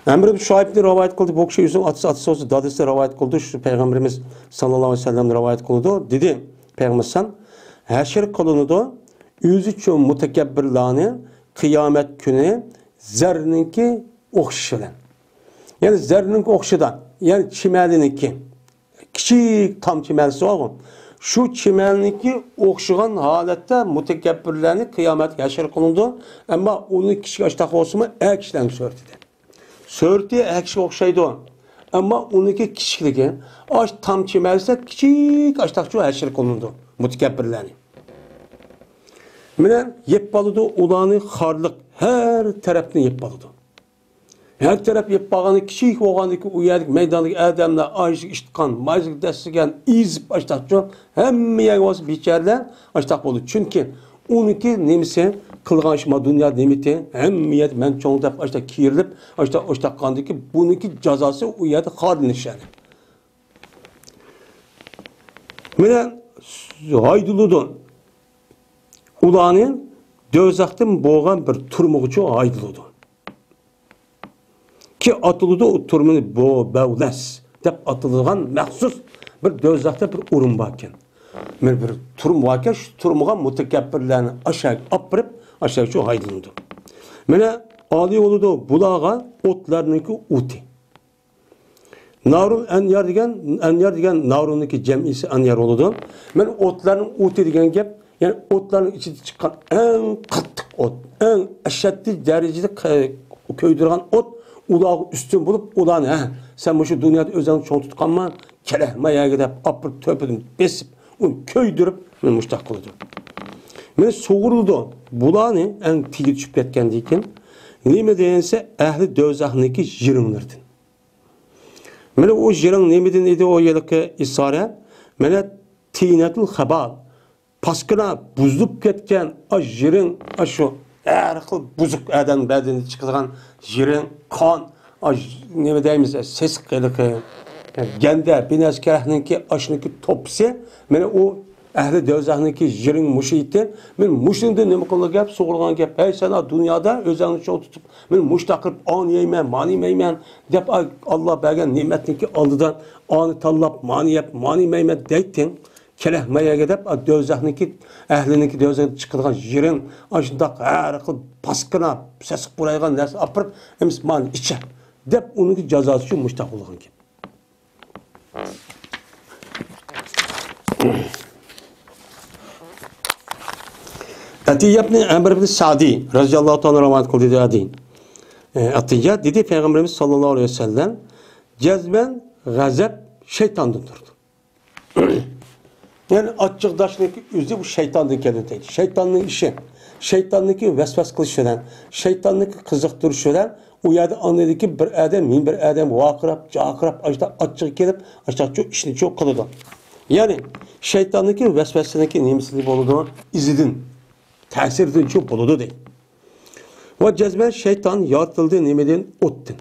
ئەمر ئىبن شۇئەيبنى رىۋايەت قىلدى. بۇ كىشى ئۆزىنىڭ ئاتىسى، ئاتىسى بولسا دادىسى رىۋايەت قىلدى. شۇ پەيغەمبىرىمىز ساللاللاھۇ ئەلەيھى ۋەسەللەمنى رىۋايەت قىلىدۇ. دېدى پەيغەمبەر سان، ھەشر قىلىنىدۇ ئۆزى ئۈچۈن مۇتەكەببىرلارنى قىيامەت كۈنى زەرنىڭكى ئوخشىشى بىلەن. يەنى زەرنىڭكى ئوخشىدا، يەنى چىمەنلىنىڭكى، كىچىك تام چىمەنلىسى بارغۇ. شۇ چىمەنلىنىڭكى ئوخشىغان ھالەتتە مۇتەكەببىرلەرنى قىيامەت ھەشر قىلىنىدۇ. ئەمما ئۇنىڭ كىچىك ئاشتاق بولسىمۇ، ئەر كىشىلەرنىڭ سۈرىتىدە. سۈرىتى ئەر كىشىگە ئوخشايدۇ. ئەمما ئۇنىڭكى كىچىكلىكى، ئاش تام چىمەنلىسى كىچىك ئاشتاقچۇ ھەشر قىلىنىدۇ مۇتەكەببىرلەرنى. مانا يەپ بولىدۇ، ئۇلارنى خارلىق ھەر تەرەپتىن يەپ بولىدۇ. ھەر تەرەپ يەپ بارغاندا كىچىك بولغاندىكى ئۇ يەردىكى مەيداندىكى ئادەملەر ئايىغىغا ئىشتىقان، مايىغا دەسسىگەن، ئېزىپ ئاشتاقچۇ ھەممە يەرگە بولسا بىچارىلەر ئاشتاق بولىدۇ. چۈنكى ئۇنىڭكى نېمىسى قىلغان ئىشى ما دۇنيا نېمىتى ھەممە يەردە مەن چوڭ دەپ ئاشتاق كىرىلىپ، ئاشتاق، ئاشتاق قىلغاندىكى بۇنىڭكى جازاسى ئۇ يەردە خارلىنىش يەنى. مانا ھايدىلىدۇ. ئۇلارنى دوزاختىن بولغان بىر تۈرمىگىچۇ ھايدىلىدۇ. كى ئاتىلىدۇ، ئۇ تۈرمىنى بو-، بەۋلەس دەپ ئاتىلىدىغان مەخسۇس بىر دوزاختا بىر ئورۇن باركەن. مانا بىر تۈرمە باركەن، شۇ تۈرمىگە مۇتەكەببىرلەرنى ئاشاغا ئاپىرىپ، ئاشاغىچۇ ھايدىلىنىدۇ. مانا ئالىي بولىدۇ بۇلارغا ئوتلارنىڭكى ئوتى. نارۇل ئەنيار دېگەن، ئەنيار دېگەن نارۇلنىڭكى جەمئىسى ئەنيار بولىدۇ. مانا ئوتلارنىڭ ئوتى دېگەن گەپ، يەنى ئوتلارنىڭ ئىچىدە چىققان ئەڭ قاتتىق ئوت، ئەڭ ئەشەددىي دەرىجىدە ق-، كۆيدۈرىدىغان ئوت ئۇلارغا ئۈستۈن بولۇپ، ئۇلارنى، ھە، سەن مۇشۇ دۇنيادا ئۆزۈڭنى چوڭ تۇتقانما، كېلە، ما يەرگە دەپ ئاپىرىپ تۆپىدىن بېسىپ، ئۇنى كۆيدۈرۈپ، مانا مۇشتاق قىلىدۇ. مانا سۇغۇرۇلىدۇ. بۇلارنى ئەڭ تېگى چۈشۈپ كەتكەندىن كېيىن، نېمە دېسە، ئەھلى دوزاخنىڭكى يىرىڭلىرىدىن. مانا ئۇ يىرىڭ نېمىدىن ئىدى ئۇ ھېلىقى ئىسارە؟ مانا تىينەتۇل خابال. پاسكىنا بۇزۇلۇپ كەتكەن ئاش يىرىڭ، ئاشۇ ھەر خىل بۇزۇق ئادەم بەدىنىدىن چىقىدىغان يىرىڭ، قان، ئاش نېمە دەيمىز، سېسىق ھېلىقى، گەندە، بىنەسكەرەكنىڭكى ئاشنىڭكى توپىسى، مانا ئۇ ئەھلى دوزاخنىڭكى يىرىڭ مۇشۇ ئىدى. مانا مۇشۇنىڭدىن نېمە قىلىدۇ گەپ، سۇغۇرغان گەپ، ھەي سەن دۇنيادا ئۆزۈڭنى چوڭ تۇتۇپ، مانا مۇشتاق قىلىپ ئانى يەيمەن، مانى يەيمەن دەپ، ئاللا بەرگەن نېمەتنىڭكى ئالدىدا ئانى تاللاپ، مانى يەپ، مانى يەيمەن دەيتتىڭ. كېلە ما يەرگە دەپ، دوزاخنىڭكى، ئەھلىنىڭكى دوزاختىن چىقىدىغان يىرىڭ، ئاشۇنداق ھەر خىل پاسكىنا، سېسىق پۇرايغان نەرسە ئاپىرىپ، ئەمىسە مانى ئىچە دەپ، ئۇنىڭكى جازاسى شۇ مۇشتاق بولغان گەپ. ئەتىيە ئىبنى ئەمر ئىبنى سەدى رەزىياللاھۇ تائالا رىۋايەت قىلدى دېدى. ئەتىيە دېدى، پەيغەمبىرىمىز ساللاللاھۇ ئەلەيھى ۋەسەللەم، جەزمەن غەزەپ شەيتاندىن تۇرىدۇ. يەنى ئاچچىقداشنىڭكى ئۆزى بۇ شەيتاندىن كەلدى دەيدۇ. شەيتاننىڭ ئىشى، شەيتاننىڭكى ۋەسۋەسە قىلىشى بىلەن، شەيتاننىڭكى قىزىقتۇرۇشى بىلەن ئۇ يەردە ئاندىكى بىر ئادەم، يەنە بىر ئادەم ۋارقىراپ، جارقىراپ، ئاشتا ئاچچىقى كېلىپ، ئاشتاچۇ ئىشنىچۇ قىلىدۇ. يەنى شەيتاننىڭكى ۋەسۋەسىنىڭكى نېمىسى بولىدۇ؟ ئىزىدىن. تەسىرىدىن شۇ بولىدۇ دەيدۇ. ۋە جەزمەن شەيتان يارىتىلدى نېمىدىن؟ ئوتتىن.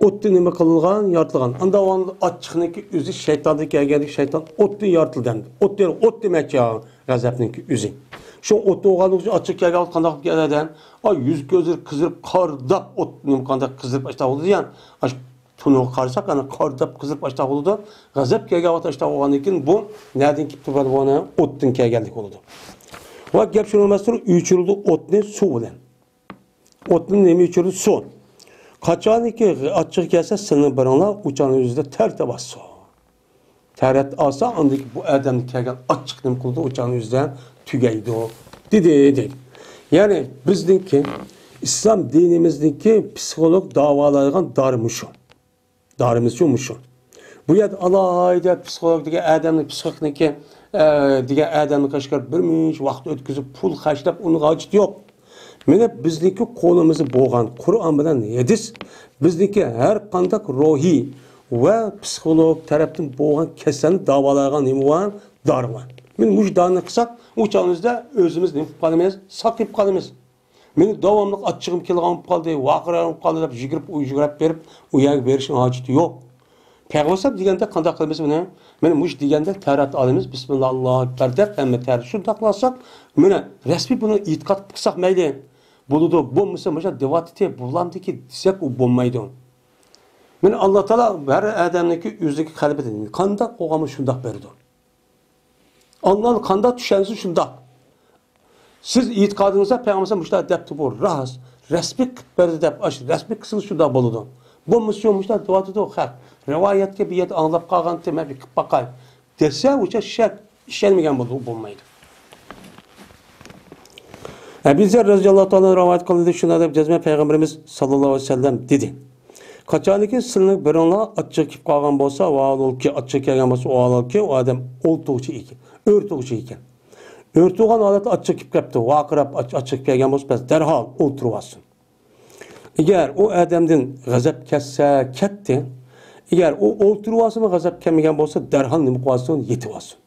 ئوتتىن نېمە قىلىنغان؟ يارىتىلغان. ئاندا ئاچچىقنىڭكى ئۆزى شەيتاندىن كەلگەندىكى شەيتان ئوتتىن يارىتىلدى ئەمدى. ئوت دېگەن ئوت دېمەكچى، غەزەپنىڭكى ئۆزى. شۇ ئوت بولغانلىقى ئۈچۈن ئاچچىق كەلگەن ۋاقىت قانداق بولۇپ كېلىدۇ؟ ئا، يۈز كۆزلىرى قىزىرىپ، قارداپ ئوت نېمە قانداق قىزىرىپ ئاشتا بولىدۇ دېگەن. ئاش تونۇرغا قارىساق، ئانا قارداپ قىزىرىپ ئاشتا بولىدۇ. غەزەپ كەلگەن ۋاقىت ئاشتا بولغاندىن كېيىن بۇ نەدىن كېلىپ تۇرۇپ بۇنى؟ ئوتتىن كەلگەنلىك بولىدۇ. ۋە گەپ شۇنىڭ ئەمەستۇر، ئۆچۈرىدۇ ئوتنى سۇ بىلەن. ئوتنى نېمە ئۆچۈرىدۇ؟ سۇ. قاچانكى ئاچچىق كەلسە، سىلىنىڭ بىرىڭلار ئۇچانىڭ يۈزىدە تەر تەۋەسسۇ. تەرەت ئالسا، ئاندىن كېيىن بۇ ئادەمدە كەلگەن ئاچچىق نېمە قىلىدۇ؟ ئۇچانىڭ يۈزىدە تۈگەيدۇ، دېدى، دەيدۇ. يەنى بىزنىڭكى ئىسلام دىنىمىزنىڭكى پسىخولوگ داۋالايدىغان دارى مۇشۇ. دارىمىزچۇ مۇشۇ. بۇ يەردە ئالاھىدە پسىخولوگ دېگەن ئادەمنى، پسىخىكنىكى، ئە، دېگەن ئادەمنى قەشقەر بىر مۇنچە ۋاقىت ئۆتكۈزۈپ، پۇل خەجلەپ، ئۇنىڭ ھاجىتى يوق. مانا بىزنىڭكى قولىمىزدا بولغان قۇرئان بىلەن ھەدىس بىزنىڭكى ھەر قانداق روھىي ۋە پسىخولوگ تەرەپتىن بولغان كېسەلنى داۋالايدىغان نېمە بار؟ دارى بار. مانا مۇشۇ دارىنى قىلساق، ئۇ چاغىمىزدا ئۆزىمىز نېمە قىلىپ قالىمىز؟ ساقىيىپ قالىمىز. مېنىڭ داۋاملىق ئاچچىقىم كېلىدىغان بولۇپ قالدى، ۋارقىرايدىغان بولۇپ قالدى دەپ يۈگۈرۈپ، يۈگۈرۈپ بېرىپ، ئۇ يەرگە بېرىشنىڭ ھاجىتى يوق. پەيغەمبەر دېگەندە قانداق قىلىمىز بۇنى؟ مانا مۇشۇ دېگەندە تەرەت ئالىمىز، بىسمىللا، ئاللاھۇ ئەكبەر دەپ ھەممە تەرەت شۇنداق قىلساق، مانا رەسمىي بۇنى ئېتىقاد قىلساق مەيلى، بولىدۇ. بولمىسا مۇشۇ دېۋاتىتى بۇلاندىكى دېسەك ئۇ بولمايدۇ. مانا ئاللا تائالا ھەر ئادەمنىڭكى ئۆزىنىڭكى قەلبىدىن قانداق قوغامى شۇنداق بېرىدۇ. ئاللانى قانداق چۈشەنسە شۇنداق. سىز ئېتىقادىڭىزدا پەيغەمبەر مۇشۇنداق دەپتۇ، بۇ راست، رەسمىي قىلىپ بەردى دەپ، ئاشۇ رەسمىي قىلسىڭىز شۇنداق بولىدۇ. بولمىسا يوق، مۇشۇنداق دېۋاتىدۇ خەق. رىۋايەتكە بىر يەردە ئاڭلاپ قالغانتى، مەن بىر قىلىپ باقاي دېسە، ئۇچە شەك، ئىشەنمىگەن بولىدۇ، ئۇ بولمايدۇ. ئەبۇ زەر رەزىياللاھۇ تائالا رىۋايەت قىلدى، شۇنداق دەپ جەزمەن پەيغەمبىرىمىز ساللاللاھۇ ئەلەيھى ۋەسەللەم دېدى. قاچانكى سىلىنىڭ بىرىڭلار ئاچچىقى كېلىپ قالغان بولسا، ۋاھالەنكى ئاچچىقى كەلگەن بولسا، ۋاھالەنكى ئۇ ئادەم ئولتۇرغۇچى ئىكەن. ئۆرتىگەن ھالەتتە ئاچچىق كېلىپ قاپتۇ. ۋارقىراپ ئاچ-، ئاچچىق كەلگەن بولسا، بەس دەرھال ئولتۇرۇۋالسۇن. ئەگەر ئۇ ئادەمدىن غەزەپ كەتسە، كەتتى. ئەگەر ئۇ ئولتۇرۇۋالسىمۇ غەزەپ كەلمىگەن بولسا، دەرھال نېمە قىلىۋالسۇن؟ يېتىۋالسۇن.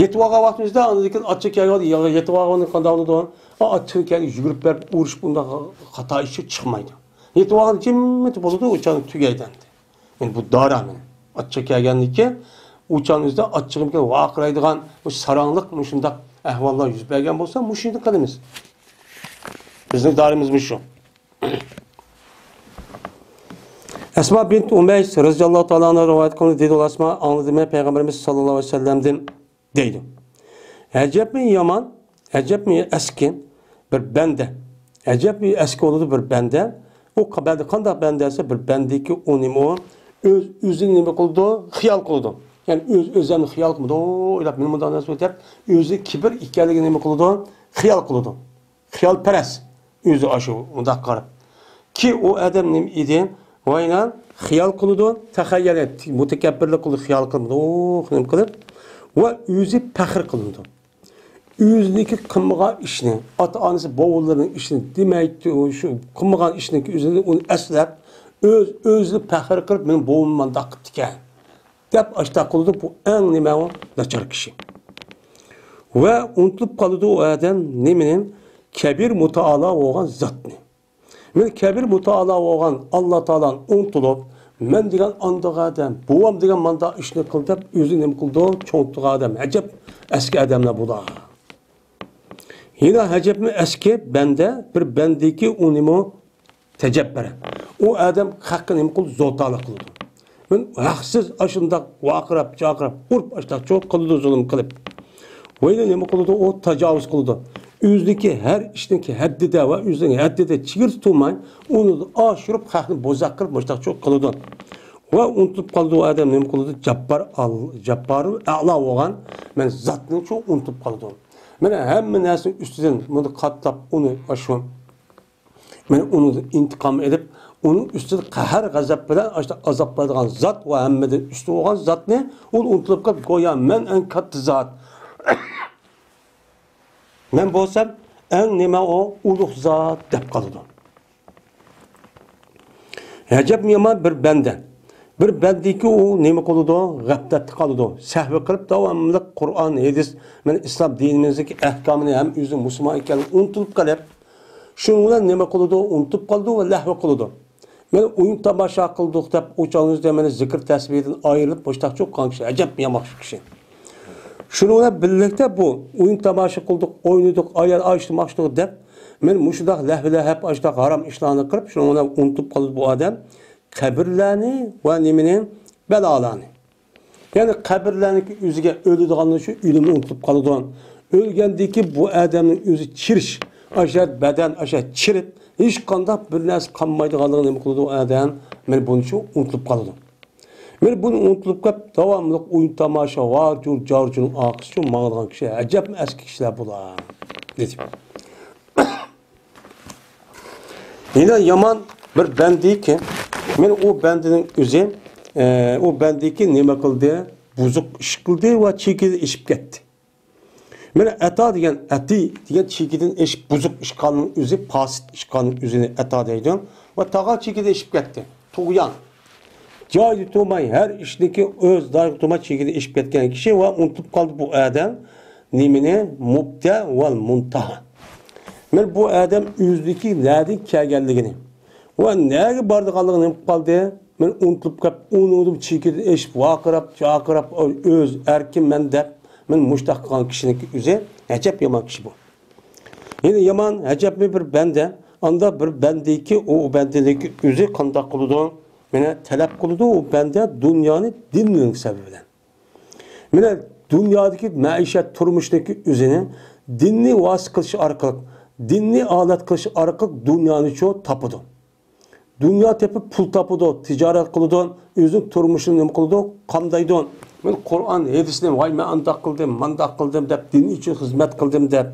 يېتىۋالغان ۋاقتىمىزدا، ئاندىن كېيىن ئاچچىق كەلگەن، يېتىۋالغاندا قانداق بولىدۇ؟ ئا، ئاچچىقى كەلگەن، يۈگۈرۈپ بېرىپ ئۇرۇشۇپ، ئۇنداق خاتا ئىشى چىقمايدۇ. يېتىۋالغان جىممىتى بولىدۇ، ئۇ چاغدا تۈگەيدۇ ئەمدى. يەنى بۇ دارا مېنى. ئاچچىق كەلگەندىن كېيىن، ئۇ چاغنىڭ ئۆزىدە ئاچچىقىم كېلىپ ۋارقىرايدىغان، مۇشۇ ساراڭلىق، مۇشۇنداق ئەھۋاللار يۈز بەرگەن بولسا، مۇشۇنى قىلىمىز. بىزنىڭ دارىمىز مۇشۇ. ئەسما بىنت ئۇمەيس رەزىياللاھۇ تائالا ئەنھا رىۋايەت قىلىندى، دېدى ئۇ ئەسما، ئاڭلىدىم مەن پەيغەمبىرىمىز ساللاللاھۇ ئەلەيھى ۋەسەللەمدىن، دەيدۇ. ئەجەبمۇ يامان، ئەجەبمۇ ئەسكى بىر بەندە. ئەجەبمۇ ئەسكى بولىدۇ بىر بەندە. ئۇ بەندە قانداق بەندە دېسە، بىر بەندىكى ئۇ نېمە ئۇ؟ ئۆز، ئۆزىنى نېمە قىلىدۇ؟ خىيال قىلىدۇ. يەنى ئۆز، ئۆزىنى خىيال قىلىدۇ، ئويلاپ، مېنى مۇنداق نەرسە دەپ، ئۆزى كىبىر ئىكەنلىكىنى نېمە قىلىدۇ؟ خىيال قىلىدۇ. خىيالپەرەس. ئۆزى ئاشۇ مۇنداق قاراپ. كى ئۇ ئادەم نېمە ئىدى؟ ۋاينان خىيال قىلىدۇ، تەخەييەل، مۇتەكەببىرلىك قىلىدۇ، خىيال قىلىدۇ، ئوھ، نېمە قىلىپ. ۋە ئۆزى پەخىر قىلىدۇ. ئۆزىنىڭكى قىلمىغان ئىشنى، ئاتا-ئانىسى، بوۋىلىرىنىڭ ئىشىنى دېمەيتتى، شۇ قىلمىغان ئىشنىڭكى ئۆزىنى ئۇنى ئەسلەپ، ئۆز، ئۆزىنى پەخىر قىلىپ، مېنىڭ بوۋام مانداق قىپتىكەن. دەپ ئاشتاق قىلىدۇ، بۇ ئەڭ نېمە ئۇ؟ ناچار كىشى. ۋە ئۇنتۇلۇپ قالىدۇ ئۇ ئادەم نېمىنى؟ كەبىر مۇتائالا بولغان زاتنى. مەن كەبىر مۇتائالا بولغان ئاللا تائالانى ئۇنتۇلۇپ، مەن دېگەن ئانداق ئادەم، بوۋام دېگەن مانداق ئىشنى قىل دەپ ئۆزىنى نېمە قىلىدۇ؟ چوڭىتىدىغان ئادەم. ئەجەب ئەسكى ئادەملەر بۇلار. يەنە ئەجەبمۇ ئەسكى بەندە، بىر بەندىكى ئۇنىمۇ تەجەببەر. ئۇ ئادەم خەققە نېمە قىلىدۇ؟ زوتالىق قىلىدۇ. مەن ھەقسىز ئاشۇنداق ۋارقىراپ، جارقىراپ، ئۇرۇپ، ئاشتاق چوق قىلىدۇ، زۇلۇم قىلىپ. ۋەيلى نېمە قىلىدۇ؟ ئۇ تاجاۋۇز قىلىدۇ. ئۆزىنىڭكى ھەر ئىشنىڭكى ھەددىدە ۋە ئۆزىنىڭ ھەددىدە چېگرىسى تۇرماي، ئۇنى ئاشۇرۇپ، خەقنى بوزەك قىلىپ، مۇشتاق چوق قىلىدۇ. ۋە ئۇنتۇلۇپ قالىدۇ، ئۇ ئادەم نېمە قىلىدۇ؟ جاببار ئال-، جاببارۇ ئەلا بولغان مەن زاتنى چوق ئۇنتۇلۇپ قالىدۇ. مانا ھەممە نەرسىنىڭ ئۈستىدىن بۇنى قاتلاپ، ئۇنى ئاشۇ مەن ئۇنىڭدىن ئىنتىقام ئېلىپ، ئۇنىڭ ئۈستىدە قەھەر-غەزەپ بىلەن ئاشۇنداق ئازابلايدىغان زات ۋە ھەممىدىن ئۈستۈن بولغان زاتنى ئۇ ئۇنتۇلۇپ قېلىپ، گويا مەن ئەڭ كاتتا زات، مەن بولسام ئەڭ نېمە ئۇ ئۇلۇغ زات دەپ قالىدۇ. ئەجەبمۇ يامان بىر بەندە. بىر بەندىكى ئۇ نېمە قىلىدۇ؟ غەپلەتتە قالىدۇ. سەھۋە قىلىپ، داۋاملىق قۇرئان، ھەدىس، مەن ئىسلام دىنىمىزدىكى ئەھكامىنى ھەم ئۆزى مۇسۇلمان ئىكەنلىكىنى ئۇنتۇلۇپ قېلىپ، شۇنىڭ بىلەن نېمە قىلىدۇ؟ ئۇنتۇپ قالىدۇ ۋە لەھۋە قىلىدۇ. مەن ئويۇن تاماشا قىلدۇق دەپ، ئۇ چاغنىڭ ئۆزىدە مەن زىكىر تەسبىھدىن ئايرىلىپ، مۇشتاق چوققان كىشى، ئەجەب يامان كىشى. شۇنىڭ بىلەن بىرلىكتە بۇ ئويۇن تاماشا قىلدۇق، ئوينىدۇق، ئايال ئاشتۇم، ئاشتۇق دەپ، مەن مۇشۇنداق لەھۋىلەر ھەپ ئاشتاق ھارام ئىشلارنى قىلىپ، شۇنىڭ بىلەن ئۇنتۇپ قالىدۇ بۇ ئادەم. قەبرىلەرنى ۋە نېمىنى؟ بەلالارنى. يەنى قەبرىلەرنىڭكى ئۆزىگە ئۆلىدىغانلار شۇ ئۆلۈمنى ئۇنتۇلۇپ قالىدۇ. ئۆلگەندىكى بۇ ئادەمنىڭ ئۆزى چىرىش، ئاشا بەدەن ئاشا چىرىپ، ھېچقانداق بىر نەرسە قالمايدىغانلىقىنى نېمە قىلىدۇ ئۇ ئادەم؟ مەن بۇنى شۇ ئۇنتۇلۇپ قالىدۇ. مەن بۇنى ئۇنتۇلۇپ قېلىپ، داۋاملىق ئويۇن تاماشا، ۋارجۇر جارجۇرنىڭ ئارقىسىچۇ ماڭىدىغان كىشى ئەجەبمۇ ئەسكى كىشىلەر بۇلار، دېدى. يەنە يامان بىر بەندىكى، مەن ئۇ بەندىنىڭ ئۆزى، ئە، ئۇ بەندىكى نېمە قىلدى؟ بۇزۇق ئىش قىلدى ۋە چېكىدىن ئېشىپ كەتتى. مانا ئەتا دېگەن، ئەتى دېگەن چېكىدىن ئېشىپ بۇزۇق ئىش قىلغاننىڭ ئۆزى پاسىت ئىش قىلغاننىڭ ئۆزىنى ئەتا دەيدۇ. ۋە تاغا چېكىدىن ئېشىپ كەتتى. تۇغيان. جايىدا تۇرماي، ھەر ئىشنىكى ئۆز جايىدا تۇرماي چېكىدىن ئېشىپ كەتكەن كىشى ۋە ئۇنتۇپ قالدى بۇ ئادەم نېمىنى؟ مۇبدە ۋەل مۇنتاھا. مانا بۇ ئادەم ئۆزىنىڭكى نەدىن كەلگەنلىكىنى ۋە نەگە بارىدىغانلىقىنى نېمە قىلىپ قالدى؟ مانا ئۇنتۇلۇپ قېلىپ، ئۇنىڭدىن چېكىدىن ئېشىپ، ۋارقىراپ، جارقىراپ، ئۆز ئەركىمەن دەپ، مانا مۇشۇنداق قىلغان كىشىنىڭكى ئۆزى ئەجەب يامان كىشى بۇ. يەنە يامان، ئەجەبمۇ بىر بەندە، ئاندا بىر بەندىكى، ئۇ بەندىنىڭكى ئۆزى قانداق قىلىدۇ؟ مانا تەلەپ قىلىدۇ ئۇ بەندە دۇنيانى دىننىڭ سەۋەبى بىلەن. مانا دۇنيادىكى مەئىشەت تۇرمۇشنىڭكى ئۆزىنى دىننى ۋاسىتە قىلىش ئارقىلىق، دىننى ئالەت قىلىش ئارقىلىق دۇنيانىچۇ تاپىدۇ. دۇنيا تېپىپ پۇل تاپىدۇ، تىجارەت قىلىدۇ، ئۆزىنىڭ تۇرمۇشىنى نېمە قىلىدۇ؟ قامدايدۇ. مەن قۇرئان، ھەدىسنى، ۋاي، مەن ئانداق قىلدىم، مانداق قىلدىم دەپ، دىن ئۈچۈن خىزمەت قىلدىم دەپ،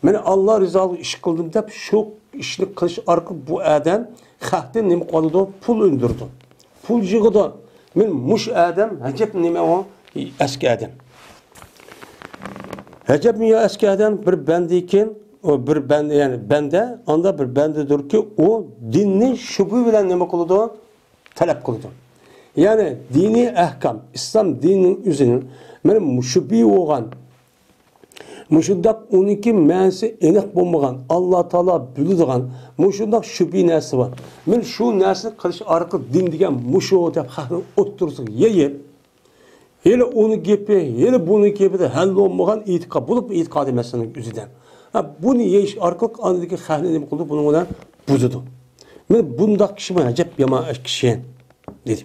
مەن ئاللا رىزالىقى ئىش قىلدىم دەپ، شۇ ئىشنى قىلىش ئارقىلىق بۇ ئادەم خەقتىن نېمە قىلىدۇ؟ پۇل ئۈندۈرىدۇ. پۇل يىغىدۇ. مەن مۇشۇ ئادەم، ئەجەب نېمە ئۇ؟ ئەسكى ئادەم. ئەجەب يا ئەسكى ئادەم، بىر بەندىكىن، ئۇ بىر بەندە، يەنى بەندە، ئاندا بىر بەندىدۇركى، ئۇ دىننى شۈبھە بىلەن نېمە قىلىدۇ؟ تەلەپ قىلىدۇ. يەنى دىنىي ئەھكام، ئىسلام دىنىنىڭ ئۆزىنىڭ مانا شۈبھە بولغان، مۇشۇنداق ئۇنىڭكى مەنىسى ئېنىق بولمىغان، ئاللا تائالا بىلىدىغان، مۇشۇنداق شۈبھە نەرسە بار. مەن شۇ نەرسىنى قىلىش ئارقىلىق دىن دېگەن مۇشۇ دەپ خەقنىڭ ئوتتۇرىسىغا يېيىپ، ھېلى ئۇنىڭ گېپى، ھېلى بۇنىڭ گېپىدە ھەل بولمىغان ئېتىقاد بولۇپ، ئېتىقادىي مەسىلىنىڭ ئۆزىدە. ھە، بۇنى يېيىش ئارقىلىق ئاندىن كېيىن خەقنى نېمە قىلىدۇ؟ بۇنىڭ بىلەن بۇزىدۇ. مانا بۇنداق كىشىمۇ ئەجەب يامان كىشى، دېدى.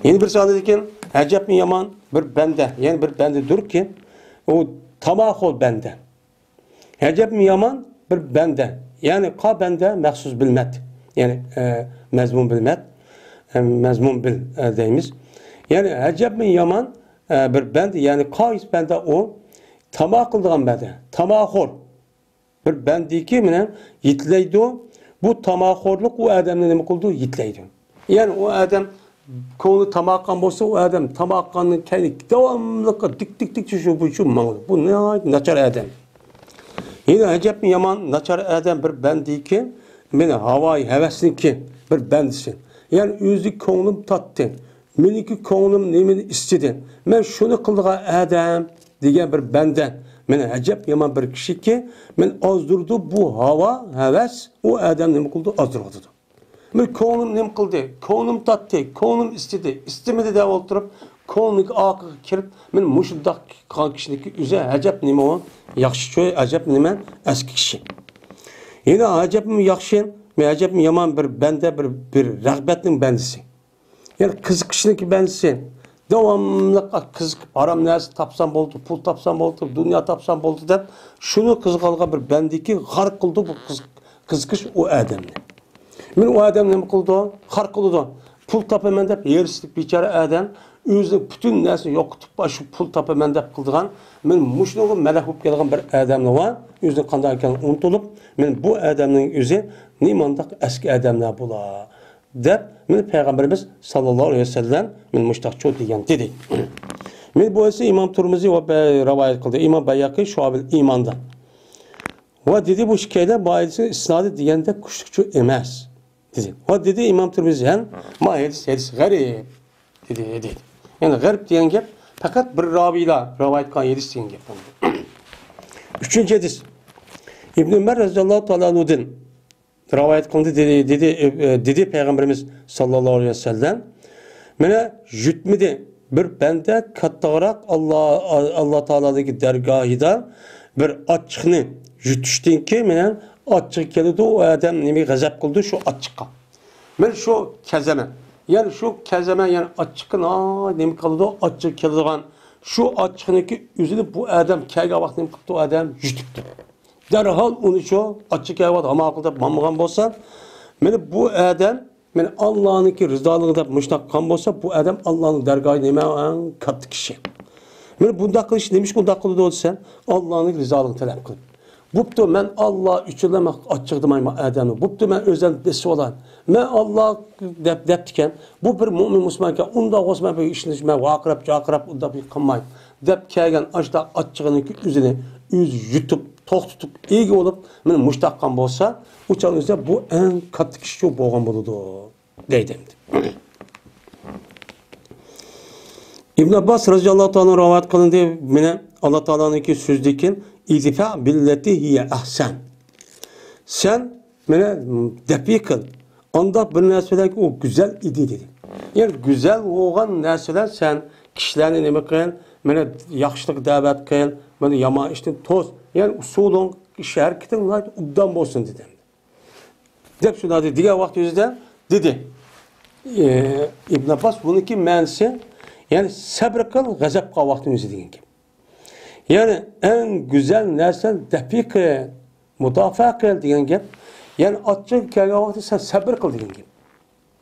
يەنە بىرسى ئاندىن كېيىن، ئەجەبمۇ يامان بىر بەندە، يەنى بىر بەندىدۇركى، ئۇ تاماخور بەندە. ئەجەبمۇ يامان بىر بەندە. يەنى قا بەندە مەخسۇس بىلمەت. يەنى، ئە، مەزمۇن بىلمەت. ئە، مەزمۇن بىل، ئە، دەيمىز. يەنى ئەجەبمۇ يامان، ئە، بىر بەندە. يەنى قايسى بەندە ئۇ؟ تاما قىلىدىغان بەندە. تاماخور. بىر بەندىكى مانا يېتىلەيدۇ. بۇ تاماخورلۇق ئۇ ئادەمنى نېمە قىلىدۇ؟ يېتىلەيدۇ. يەنى ئۇ ئادەم كۆڭلى تاماققان بولسا، ئۇ ئادەم تاماققاننىڭ كەينى داۋاملىق دىك، دىك، دىك، شۇ، شۇ، شۇ ماڭىدۇ. بۇ ناھايىتى ناچار ئادەم. يەنە ئەجەبمۇ يامان ناچار ئادەم بىر بەندىكى، مانا ھاۋايى ھەۋەسنىڭكى بىر بەندىسى. يەنى ئۆزى كۆڭلۈم تارتتى. مېنىڭكى كۆڭلۈم نېمىنى ئىستىدى؟ مەن شۇنى قىلىدىغان ئادەم دېگەن بىر بەندە. مانا ئەجەب يامان بىر كىشىكى، مەن ئازدۇرىدۇ بۇ ھاۋا، ھەۋەس، ئۇ ئادەم نېمە قىلىدۇ؟ ئازدۇرۇۋاتىدۇ. مەن كۆڭلۈم نېمە قىلدى؟ كۆڭلۈم تارتتى، كۆڭلۈم ئىستىدى، ئىستىمىدى دەپ ئولتۇرۇپ، كۆڭلىنىڭكى ئارقىغا كىرىپ، مەن مۇشۇنداق قىلغان كىشىنىڭكى ئۆزى ئەجەب نېمە ئۇ؟ ياخشى چوي، ئەجەب نېمە ئەسكى كىشى. يەنە ئەجەبمۇ ياخشى، مەن ئەجەبمۇ يامان بىر بەندە، بىر، بىر رەغبەتنىڭ بەندىسى. يەنى قىزىقىشنىڭكى بەندىسى. داۋاملىق قىزىقىپ، ھارام نەرسە تاپسام بولدى، پۇل تاپسام بولدى، دۇنيا تاپسام بولدى دەپ، شۇنى قىزىقىدىغان بىر بەندىكى غەرق قىلىدۇ بۇ قىز-، قىزىقىش ئۇ ئادەمنى. مانا ئۇ ئادەم نېمە قىلىدۇ؟ غەرق قىلىدۇ. پۇل تاپىمەن دەپ ھېرىسلىق بىچارە ئادەم ئۆزىنىڭ پۈتۈن نەرسىنى يوقىتىپ، شۇ پۇل تاپىمەن دەپ قىلىدىغان، مانا مۇشۇنىڭغا مەلەك بولۇپ كەلگەن بىر ئادەملەر بار. ئۆزىنىڭ قانداق ئىكەنلىكىنى ئۇنتۇلۇپ، مانا بۇ ئادەمنىڭ ئۆزى نېمانداق ئەسكى ئادەملەر بۇلار. دەپ، مانا پەيغەمبىرىمىز ساللاللاھۇ ئەلەيھى ۋەسەللەم مانا مۇشتاق چوت دېگەن دېدى. مانا بۇ ئەسە ئىمام تۇرمۇزى ۋە بە-، رىۋايەت قىلدى. ئىمام بەيھەقى شۇئەبۇل ئىماندا. ۋە دېدى، بۇ ئىككىيلەن بۇ ھەدىسنىڭ ئىسنادى دېگەندەك كۈچلۈكچۇ ئەمەس، دېدى. ۋە دېدى ئىمام تۇرمۇزى ھەم، ما ھەدىس، ھەدىس غەرىب. دېدى، دېدى. يەنى غەرىب دېگەن گەپ پەقەت بىر راۋىيلا رىۋايەت قىلغان ھەدىس دېگەن گەپ. ئۈچىنچى ھەدىس. ئىبن ئۆمەر رەزىياللاھۇ تائالا ئەنھۇدىن رىۋايەت قىلدى، دېدى، دېدى، ئە، دېدى پەيغەمبىرىمىز ساللاللاھۇ ئەلەيھى ۋەسەللەم، مانا يۈتمىدى بىر بەندە كاتتىغىراق ئاللا، ئاللا تائالانىڭكى دەرگاھىدا بىر ئاچچىقنى يۇتۇشتىن كېيىن مانا ئاچچىقى كېلىدۇ، ئۇ ئادەم نېمە غەزەپ قىلىدۇ شۇ ئاچچىققا. مانا شۇ كەزەمە، يەنى شۇ كەزەمە، يەنى ئاچچىقى نېمە قىلىدۇ، ئاچچىقى كېلىدىغان شۇ ئاچچىقنىڭكى ئۆزىنى بۇ ئادەم كەلگەن ۋاقىت نېمە قىپتۇ، ئادەم يۇتۇپتۇ. دەرھال ئۇنى شۇ ئاچچىق كەلگەن ۋاقىت ھاماقىل دەپ ماڭمىغان بولسا، مانا بۇ ئادەم، مانا ئاللانىڭكى رىزالىقى دەپ مۇشۇنداق قىلغان بولسا، بۇ ئادەم ئاللانىڭ دەرگاھىدا نېمە ئەڭ كاتتا كىشى. مانا بۇنداق قىلىش نېمىشقا ئۇنداق قىلىدۇ دېسە، ئاللانىڭ رىزالىقىنى تەلەپ قىلىپ. بوپتۇ، مەن ئاللا ئۈچۈنلا مەن ئاچچىقدىمايمەن ئادەمنى. بوپتۇ، مەن ئۆزۈمنى بېسىۋالاي. مەن ئاللا دەپ، دەپتىكەن. بۇ بىر مۇئمىن مۇسۇلمانكەن، ئۇنداق بولسا مەن بۇ ئىشنى مەن ۋارقىراپ، جارقىراپ ئۇنداق بىر قىلماي. دەپ كەلگەن ئاشۇنداق ئاچچىقىنىڭكى ئۆزىنى ئۆزى يۇتۇپ، توختىتىپ، ئىگە بولۇپ، مانا مۇشۇنداق قىلغان بولسا، ئۇ چاغدا بۇ ئەڭ كاتتا كىشى بولغان بولىدۇ، دەيدۇ ئەمدى. ئىبن ئابباس رەزىياللاھۇ تائالا رىۋايەت قىلىندى، مانا ئاللا تائالانىڭكى سۆزىدىن كېيىن، «ئىدفەئ بىللەتى ھىيە ئەھسەن.» سەن مانا دەپئى قىل. ئانداق بىر نەرسە بىلەنكى ئۇ گۈزەل ئىدى دېدى. يەنى گۈزەل بولغان نەرسە بىلەن سەن كىشىلەرنى نېمە قىل، مانا ياخشىلىققا دەۋەت قىل، مانا يامان ئىشتىن توس. يەنى ئۇسۇلۇڭ، ئىش ھەرىكىتىڭ ناھايىتى ئوبدان بولسۇن دېدى. دەپ شۇنداق دېدى. دېگەن ۋاقتى ئۆزىدە دېدى. ئى، ئىبن ئابباس بۇنىڭكى مەنىسى، يەنى سەبر قىل، غەزەپ قىلغان ۋاقتىڭ ئۆزى دېگەن گەپ. يەنى ئەڭ گۈزەل نەرسە دەپئى قىل، مۇداپىئە قىل دېگەن گەپ. يەنى ئاچچىق كەلگەن ۋاقىتتا سەن سەبر قىل دېگەن گەپ.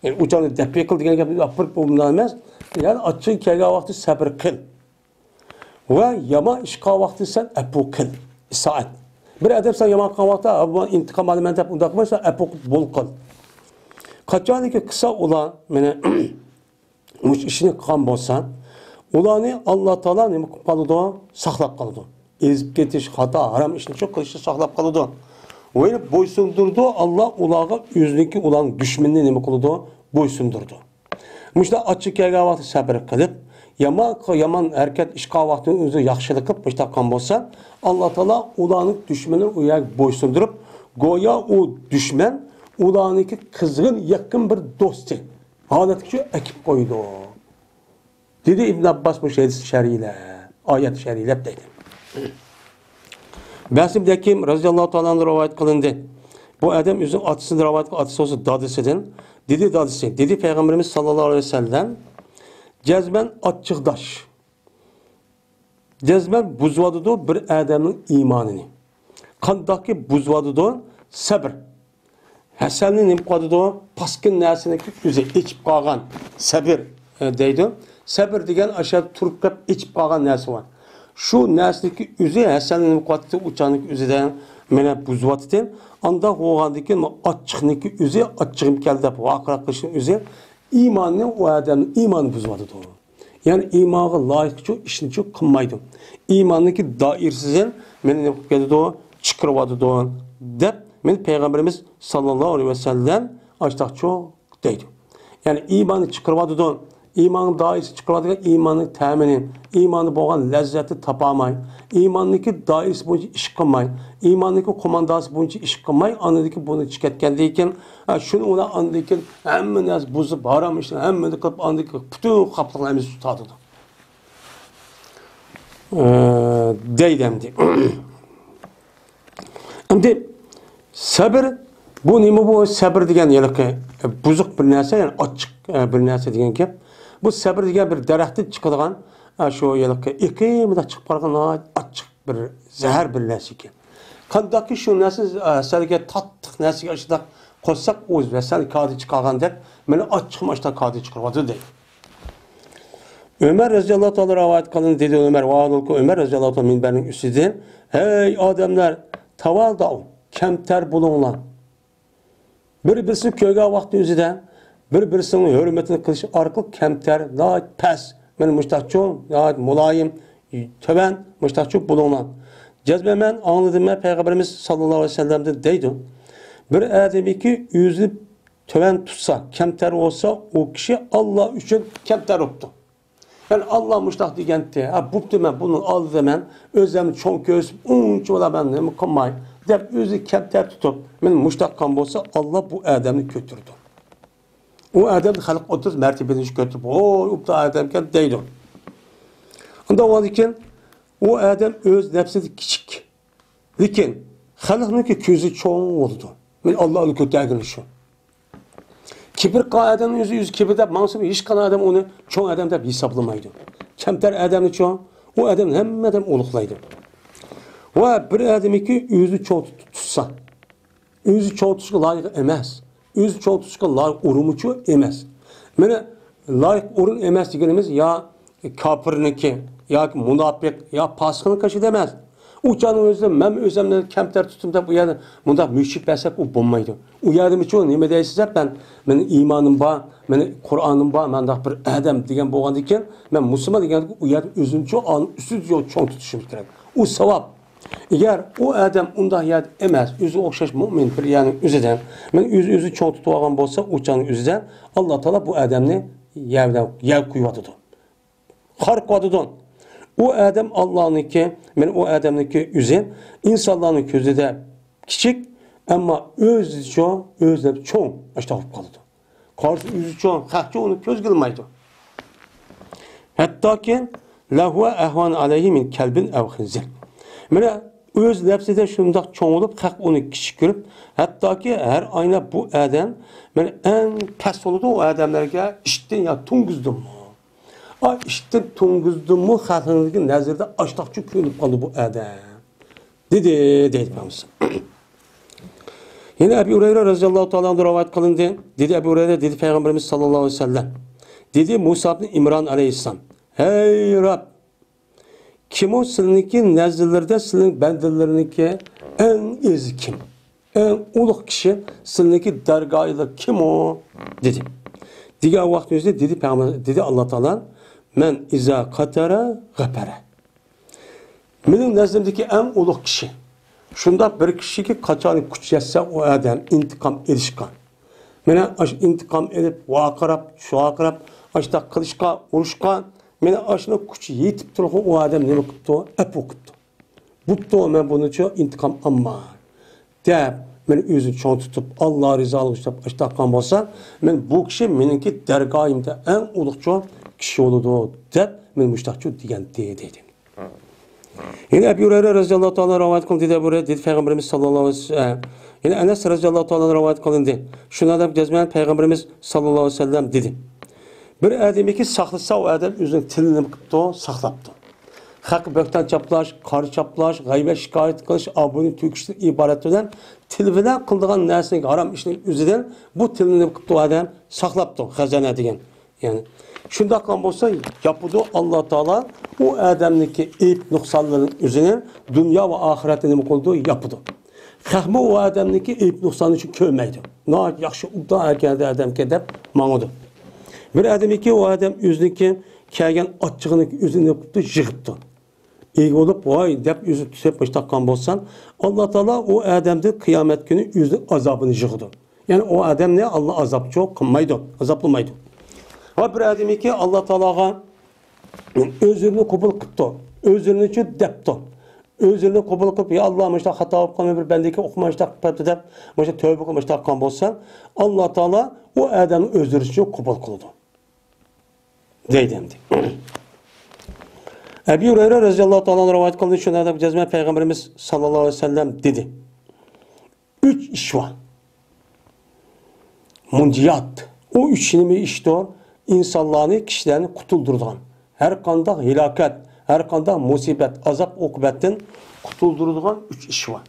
يەنى ئۇ چاغدا دەپئى قىل دېگەن گەپ ئاپىرىپ بولمىغان ئەمەس. يەنى ئاچچىق كەلگەن ۋاقىتتا سەبر قىل. ۋە يامان ئىش قىلغان ۋاقىتتا سەن ئەپۇ قىل. ئىسائەت. بىر ئادەم ساڭا يامان قىلغان ۋاقىتتا، «ھە، بۇ ئىنتىقام ئالىمەن» دەپ ئۇنداق قىلمايسەن، ئەپۇ بول قىل. قاچانكى قىلسا ئۇلار، مانا، مۇشۇ ئىشنى قىلغان بولسا، ئۇلارنى ئاللا تائالا نېمە قىلىپ قالىدۇ؟ ساقلاپ قالىدۇ. ئېزىپ كېتىش، خاتا، ھارام ئىشنى چوق قىلىشنى ساقلاپ قالىدۇ. ۋە بويسۇندۇرىدۇ، ئاللا ئۇلارغا ئۆزىنىڭكى، ئۇلارنىڭ دۈشمىنىنى نېمە قىلىدۇ؟ بويسۇندۇرىدۇ. مۇشۇنداق ئاچچىق كەلگەن ۋاقتى سەبر قىلىپ، يامان، يامان ھەرىكەت ئىش قىلغان ۋاقتى ئۆزى ياخشىلىق قىلىپ، مۇشۇنداق قىلغان بولسا، ئاللا تائالا ئۇلارنىڭ دۈشمىنىنى ئۇ يەرگە بويسۇندۇرۇپ، گويا ئۇ دۈشمەن ئۇلارنىڭكى قىزغىن يېقىن بىر دوستى ھالەتكە ئەكىپ قويىدۇ. دېدى ئىبن ئابباس بۇ ھەدىسنى شەرھلەپ، ئايەت شەرھلەپ دەيدۇ. بەسىم دەكىم رەزىياللاھۇ تائالا ئەنھۇ رىۋايەت قىلىندى. بۇ ئادەم ئۆزىنىڭ ئاتىسىدىن رىۋايەت قىلىپ، ئاتىسى بولسا دادىسىدىن. دېدى دادىسى، دېدى پەيغەمبىرىمىز ساللاللاھۇ ئەلەيھى ۋەسەللەم، جەزمەن ئاچچىقداش. جەزمەن بۇزۇۋاتىدۇ بىر ئادەمنىڭ ئىمانىنى. قانداقكى بۇزۇۋاتىدۇ؟ سەبر. ھەسەلنى نېمە قىلىۋاتىدۇ؟ پاسكىنا نەرسىنىڭكى ئۆزى ئېچىپ قالغان. سەبر، ئە، دەيدۇ. سەبر دېگەن ئاشۇ تۇرۇپ قېلىپ ئېچىپ قالغان نەرسە بار. شۇ نەرسىنىڭكى ئۆزى ھەسەلنى نېمە قىلىۋاتىدۇ؟ ئۇچانىڭكى ئۆزىدە مانا بۇزۇۋاتىدۇ. ئانداق بولغاندىن كېيىن ئاچچىقنىڭكى ئۆزى، ئاچچىقىم كەلدى دەپ ۋارقىراپ قېلىشنىڭ ئۆزى ئىماننى، ئۇ ئادەمنىڭ ئىمانىنى بۇزۇۋاتىدۇ. يەنى ئىمانغا لايىقچۇ ئىشنىچۇ قىلمايدۇ. ئىماننىڭكى دائىرىسىدىن مېنى نېمە قىلىپ كېتىدۇ؟ چىقىرىۋاتىدۇ، دەپ مېنى پەيغەمبىرىمىز ساللاللاھۇ ئەلەيھى ۋەسەللەم ئاشتاقچۇ دەيدۇ. يەنى ئىماننى چىقىرىۋاتىدۇ. ئىماننىڭ دائىرىسى چىقىرىۋاتىدىغان ئىماننىڭ تەمىنى، ئىماندا بولغان لەززەتنى تاپالماي، ئىماننىڭكى دائىرىسى بويىچە ئىش قىلماي، ئىماننىڭكى قوماندانىسى بويىچە ئىش قىلماي، ئاندىن كېيىن بۇنى چىقىۋەتكەندىن كېيىن، ھە، شۇنى ئۇلار ئاندىن كېيىن ھەممە نەرسە بۇزۇپ، ھارام ئىشنى ھەممىنى قىلىپ، ئاندىن كېيىن پۈتۈن خاپىلىقلارنى ئۆزى تارتىدۇ. ئە، دەيدۇ ئەمدى. ئەمدى سەبر، بۇ نېمە بۇ سەبر دېگەن؟ ھېلىقى، ئە، بۇزۇق بىر نەرسە، يەنى ئاچچىق، ئە، بىر نەرسە دېگەن گەپ. بۇ سەبر دېگەن بىر دەرەختىن چىقىدىغان، ئە، شۇ ھېلىقى ئېقىمىدا چىقىپ قالغان ناھايىتى ئاچچىق بىر زەھەر بىر نەرسە ئىكەن. قانداقكى شۇ نەرسە، ئە، ھەسەلگە، تاتلىق نەرسىگە ئاشۇنداق قوشساق، ئۇ ھەسەل كادى چىقارغان دەپ، مېنى ئاچچىقىم ئاشۇنداق كادى چىقىرىۋاتىدۇ دەيدۇ. ئۆمەر رەزىياللاھۇ تائالا رىۋايەت قىلىندى، دېدى ئۆمەر، ۋاھالۇلكى ئۆمەر رەزىياللاھۇ تائالا مىنبەرنىڭ ئۈستىدىن، ھەي ئادەملەر، تاۋالدۇ، كەمتەر بولۇڭلار. بىر-بىرسىنى كۆرگەن ۋاقتى ئۆزىدە بىر-بىرسىنىڭ ھۆرمىتىنى قىلىش ئارقىلىق كەمتەر، ناھايىتى پەس، مانا مۇشتاقچۇ، ناھايىتى مۇلايىم، تۆۋەن، مۇشتاقچۇ بولۇڭلار. جەزمەن مەن ئاڭلىدىم، مەن پەيغەمبىرىمىز ساللاللاھۇ ئەلەيھى ۋەسەللەمدىن دەيدۇ. بىر ئادەمكى ئۆزىنى تۆۋەن تۇتسا، كەمتەر بولسا، ئۇ كىشى ئاللا ئۈچۈن كەمتەر بوپتۇ. يەنى ئاللا مۇشۇنداق دېگەنتى، ھە، بوپتۇ، مەن بۇنىڭ ئالدىدا مەن ئۆزۈمنى چوڭ كۆرسىتىپ، ئۇنچىۋالا مەن نېمە قىلماي، دەپ ئۆزىنى كەمتەر تۇتۇپ، مەن مۇشۇنداق قىلغان بولسا، ئاللا بۇ ئادەمنى كۆتۈرىدۇ. ئۇ ئادەمنى خەلق ئوتتۇرىسىدا مەرتىبىنى كۆتۈرۈپ، ھوي، ئۇپتا ئادەمكەن دەيدۇ. ئۇنداق بولغاندىكىن، ئۇ ئادەم ئۆز نەپسىدە كىچىك. لېكىن خەلقنىڭكى كۆزى چوڭ بولىدۇ. مەن ئاللانى كۆتەرگىنى شۇ. كىبىر قىلغان ئادەمنىڭ ئۆزى، ئۆزى كىبىر دەپ ماڭسىمۇ، ھېچقانداق ئادەم ئۇنى چوڭ ئادەم دەپ ھېسابلىمايدۇ. كەمتەر ئادەمنى چوڭ، ئۇ ئادەمنى ھەممە ئادەم ئۇلۇغلايدۇ. ۋە بىر ئادەمكى ئۆزى چوڭ تۇت-، تۇتسا، ئۆزى چوڭ تۇتۇشقا لايىق ئەمەس. ئۆزى چوڭ تۇتۇشقا لايىق ئورۇنمۇچۇ ئەمەس. مانا لايىق ئورۇن ئەمەس دېگىنىمىز يا كاپىرنىڭكى، ياكى مۇناپىق، يا پاسىقنىڭ قېشىدا ئەمەس. ئۇ چاغنىڭ ئۆزىدە مەن ئۆزۈمنى كەمتەر تۇتتۇم دەپ، ئۇ يەردە مۇنداق مۈشۈپ بەرسەك، ئۇ بولمايدۇ. ئۇ يەردىمۇچۇ نېمە دەيسىز دەپ، مەن، مېنىڭ ئىمانىم بار، مېنىڭ قۇرئانىم بار، مەن مۇنداق بىر ئادەم دېگەن بولغاندىكىن، مەن مۇسۇلمان دېگەندىكىن، ئۇ يەردە ئۆزۈمچۇ ئالنىڭ ئۈستىدە چوڭ تۇتۇشۇم كېرەك. ئۇ ساۋاب. ئەگەر ئۇ ئادەم ئۇنداق يەردە ئەمەس، ئۆزىگە ئوخشاش مۆمىن بىر يەرنىڭ ئۆزىدە، مانا ئۆزى، ئۆزى چوڭ تۇتۇۋالغان بولسا، ئۇ چاغنىڭ ئۆزىدە ئاللا تائالا بۇ ئادەمنى يەر بىلەن، يەر قويۇۋاتىدۇ. خار قىلىۋاتىدۇ. ئۇ ئادەم ئاللانىڭكى، مانا ئۇ ئادەمنىڭكى ئۆزى ئىنسانلارنىڭ كۆزىدە كىچىك، ئەمما ئۆزىچۇ، ئۆزىدە چوڭ، ئاشتاق بولۇپ قالىدۇ. قارىسا ئۆزى چوڭ، خەقچۇ ئۇنى كۆزگە ئىلمايدۇ. ھەتتاكى لەھۇۋە ئەھۋان ئەلەيھى مىن كەلبىن ئەۋ خىنزىر. مانا ئۆز نەپسىدە شۇنداق چوڭ بولۇپ، خەق ئۇنى كىچىك كۆرۈپ، ھەتتاكى ھەر ئاينا بۇ ئادەم، مانا ئەڭ پەس بولىدۇ ئۇ ئادەملەرگە ئىتتىن يا توڭگۇزدىنمۇ. ئا، ئىتتىن توڭگۇزدىنمۇ خەقنىڭكى نەزىرىدە ئاشتاقچۇ كۆرۈنۈپ قالدى بۇ ئادەم. دېدى، دەيدۇ پەيغەمبىرىمىز. يەنە ئەبى ھۇرەيرە رەزىياللاھۇ تائالا ئەنھۇ رىۋايەت قىلىندى. دېدى ئەبى ھۇرەيرە، دېدى پەيغەمبىرىمىز ساللاللاھۇ ئەلەيھى ۋەسەللەم. دېدى مۇسا ئىبنى ئىمران ئەلەيھىسسالام، ھەي رەب، كىم ئۇ سىلىنىڭكى نەزىرلىرىدە سىلىنىڭ بەندىلىرىنىڭكى ئەڭ ئېزى كىم؟ ئەڭ ئۇلۇغ كىشى سىلىنىڭكى دەرگاھىدا كىم ئۇ؟ دېدى. دېگەن ۋاقىتنىڭ ئۆزىدە دېدى پەيغەمبەر، دېدى ئاللا تائالا، مەن ئىزا قاتارە غەپەرە. مېنىڭ نەزىرىمدىكى ئەڭ ئۇلۇغ كىشى. شۇنداق بىر كىشىكى، قاچان كۈچ يەتسە ئۇ ئادەم ئىنتىقام ئېلىشقا. مانا ئاشۇ ئىنتىقام ئېلىپ، ۋارقىراپ، شۇۋارقىراپ، ئاشۇنداق قىلىشقا، ئۇرۇشقا، مانا ئاشۇنداق كۈچ يېتىپ تۇرغان ئۇ ئادەم نېمە قىپتۇ؟ ئەپۇ قىپتۇ. بوپتۇ، مەن بۇنىچۇ ئىنتىقام ئالماي دەپ، مېنى ئۆزىنى چوڭ تۇتۇپ، ئاللا رىزالىقى ئۈچۈن دەپ ئاشتاق قىلغان بولسا، مەن بۇ كىشى مېنىڭكى دەرگاھىمدا ئەڭ ئۇلۇغچۇ كىشى بولىدۇ دەپ، مېنى مۇشتاقچۇ دېگەنتى، دەيدۇ. يەنە ئەبى ھۇرەيرە رەزىياللاھۇ تائالا رىۋايەت قىلدى، دېدى ئەبۇ ھۇرەيرە، دېدى پەيغەمبىرىمىز ساللاللاھۇ ئەلەيھى ۋەسەللەم. يەنە ئەنەس رەزىياللاھۇ تائالا رىۋايەت قىلىندى. شۇنداق دەپ جەزمەن پەيغەمبىرىمىز ساللاللاھۇ ئەلەيھى ۋەسەللەم دېدى. بىر ئادەمكى ساقلىسا، ئۇ ئادەم ئۆزىنىڭ تىلىنى نېمە قىپتۇ؟ ساقلاپتۇ. خەققە بۆھتان چاپلاش، قارا چاپلاش، غەيۋەت شىكايەت قىلىش، ئابرۇينى تۆكۈشتىن ئىبارەت بىلەن تىل بىلەن قىلىدىغان نەرسىنىڭ ھارام ئىشنىڭ ئۆزىدىن بۇ تىلنى نېمە قىپتۇ ئادەم؟ ساقلاپتۇ، خەزەنە دېگەن. يەنى شۇنداق قىلغان بولسا، ياپىدۇ ئاللا تائالا ئۇ ئادەمنىڭكى ئەيىب نۇقسانلىرىنىڭ ئۆزىنى دۇنيا ۋە ئاخىرەتتە نېمە قىلىدۇ؟ ياپىدۇ. خەقمۇ ئۇ ئادەمنىڭكى ئەيىب نۇقسانىنى كۆرمەيدۇ. ناھايىتى ياخشى، ئوبدان ئەركەن ئادەمكەن دەپ ماڭىدۇ. بىر ئادەمكى ئۇ ئادەم ئۆزىنىڭكى كەلگەن ئاچچىقىنى ئۆزىنى نېمە قىپتۇ؟ يىغىپتۇ. ئىگە بولۇپ، ۋاي دەپ ئۆزى تۈسەپ باشلاپ قالغان بولسا، ئاللا تائالا ئۇ ئادەمدىن قىيامەت كۈنى ئۆزىنىڭ ئازابىنى يىغىدۇ. يەنى ئۇ ئادەمنى ئاللا ئازابچۇ قىلمايدۇ، ئازابلىمايدۇ. ۋە بىر ئادەمكى ئاللا تائالاغا ئۆزرىنى قوبۇل قىپتۇ، ئۆزرىنىچۇ دەپتۇ. ئۆزرىنى قوبۇل قىلىپ، يا ئاللا، مۇشۇنداق خاتا بولۇپ قالدى، بىر بەندىكى ئوقۇماي مۇشۇنداق قىلىپ قاپتۇ دەپ، مۇشۇ تەۋبە قىلىپ مۇشۇنداق قىلغان بولسا، ئاللا تائالا ئۇ ئادەمنى ئۆزرىچۇ قوبۇل قىلىدۇ. دەيدۇ ئەمدى. ئەبى ھۇرەيرە رەزىياللاھۇ تائالا ئەنھۇ رىۋايەت قىلدى، شۇنداق دەپ جەزمەن پەيغەمبىرىمىز ساللاللاھۇ ئەلەيھى ۋەسەللەم دېدى. ئۈچ ئىش بار. مۇنجىيات. ئۇ ئۈچ نېمە ئىشتۇر؟ ئىنسانلارنى، كىشىلەرنى قۇتۇلدۇرىدىغان. ھەر قانداق ھالاكەت، ھەر قانداق مۇسىبەت، ئازاب-ئوقۇبەتتىن قۇتۇلدۇرىدىغان ئۈچ ئىش بار.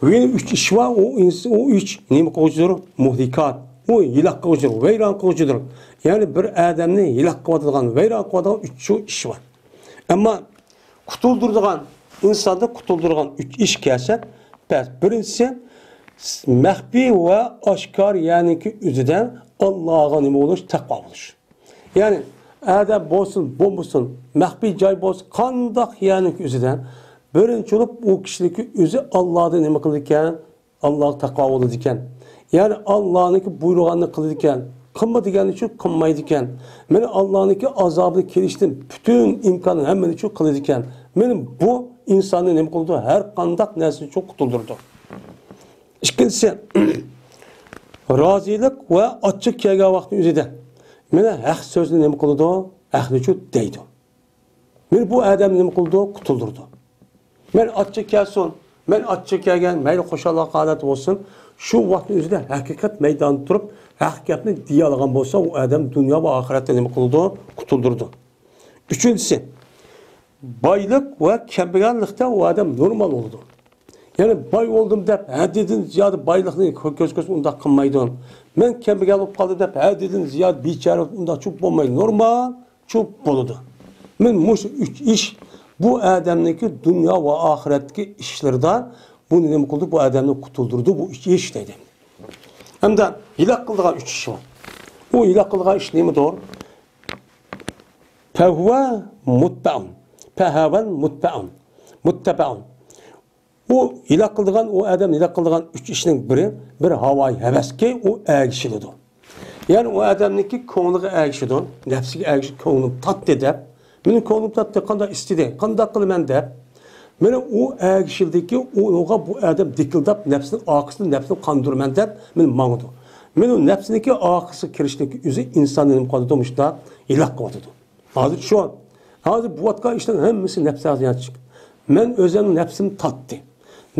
ۋە يەنە ئۈچ ئىش بار، ئۇ ئىنس-، ئۇ ئۈچ نېمە قىلغۇچىدۇر؟ مۇھلىكات. ئۇ ھالاك قىلغۇچىدۇر، ۋەيران قىلغۇچىدۇر. يەنى بىر ئادەمنى ھالاك قىلىۋاتىدىغان، ۋەيران قىلىۋاتىدىغان ئۈچ شۇ ئىش بار. ئەمما قۇتۇلدۇرىدىغان، ئىنساننى قۇتۇلدۇرىدىغان ئۈچ ئىش كەلسە، بەس، بىرىنچىسى، مەخپىي ۋە ئاشكارا يەرنىڭكى ئۆزىدە ئاللاغا نېمە بولۇش؟ تەقۋا بولۇش. يەنى ئەدە بولسۇن، بولمىسۇن، مەخپىي جاي بولسۇن، قانداق يەرنىڭكى ئۆزىدە بىرىنچى بولۇپ ئۇ كىشىنىڭكى ئۆزى ئاللادا نېمە قىلىدىكەن؟ ئاللاغا تەقۋا بولىدىكەن. يەنى ئاللانىڭكى بۇيرۇغاننى قىلىدىكەن، قىلما دېگەننى شۇ قىلمايدىكەن. مانا ئاللانىڭكى ئازابىنى كېلىشتىن پۈتۈن ئىمكاننى ھەممىنى شۇ قىلىدىكەن. مانا بۇ ئىنساننى نېمە قىلىدۇ؟ ھەر قانداق نەرسىدىن شۇ قۇتۇلدۇرىدۇ. ئىككىنچىسى، رازىلىق ۋە ئاچچىق كەلگەن ۋاقىتنىڭ ئۆزىدە مانا ھەق سۆزنى نېمە قىلىدۇ؟ ھەقنى شۇ دەيدۇ. مانا بۇ ئادەمنى نېمە قىلىدۇ؟ قۇتۇلدۇرىدۇ. مەن ئاچچىق كەلسۇن، مەن ئاچچىق كەلگەن، مەيلى خۇشاللىق ھالەت بولسۇن، شۇ ۋاقىتنىڭ ئۆزىدە ھەقىقەت مەيداندا تۇرۇپ، ھەق گەپنى دېيەلىگەن بولسا، ئۇ ئادەم دۇنيا ۋە ئاخىرەتتە نېمە قىلىدۇ؟ قۇتۇلدۇرىدۇ. ئۈچىنچىسى، بايلىق ۋە كەمبەگەنلىكتە ئۇ ئادەم نورمال بولىدۇ. يەنى باي بولدۇم دەپ، ھەددىدىن زىيادە بايلىقنى كۆ-، كۆرسىتىپ ئۇنداق قىلمايدۇ. مەن كەمبەگەن بولۇپ قالدىم دەپ، ھەددىدىن زىيادە بىچارە بولۇپ ئۇنداق چۇ بولمايدۇ. نورمال چۇ بولىدۇ. مەن مۇشۇ ئۈچ ئىش بۇ ئادەمنىڭكى دۇنيا ۋە ئاخىرەتتىكى ئىشلىرىدا بۇنى نېمە قىلدى؟ بۇ ئادەمنى قۇتۇلدۇردى بۇ ئۈچ ئىش دەيدۇ. ھەمدە ھېلاك قىلىدىغان ئۈچ ئىش بار. ئۇ ھېلاك قىلىدىغان ئىش نېمىدۇر؟ پەھۋە مۇتبەئۇن. پەھەۋەن مۇتبەئۇن. مۇتتەبەئۇن. ئۇ ھېلاك قىلىدىغان، ئۇ ئادەم ھېلاك قىلىدىغان ئۈچ ئىشنىڭ بىرى، بىر ھاۋايى ھەۋەسكە ئۇ ئەگىشىدۇ. يەنى ئۇ ئادەمنىڭكى كۆڭلىگە ئەگىشىدۇ، نەپسىگە ئەگىشىدۇ، كۆڭلۈم تاتتى دەپ. مېنىڭ كۆڭلۈم تاتتى، قانداق ئىستىدى، قانداق قىلىمەن دەپ. مانا ئۇ ئەگىشىلدىكى، ئۇنىڭغا بۇ ئادەم دىكىلداپ، نەپسىنىڭ ئارقىسىدىن نەپسىنى قاندۇرىمەن دەپ، مانا ماڭىدۇ. مانا نەپسىنىڭكى ئارقىسىغا كىرىشنىڭكى ئۆزى ئىنساننى نېمە قىلىدۇ؟ مۇشۇنداق ھېلاك قىلىۋاتىدۇ. ھازىر شۇ. ھازىر بوۋاتقان ئىشنىڭ ھەممىسى نەپسىگە زىيان چىق. مەن ئۆزۈم نەپسىم تاتتى.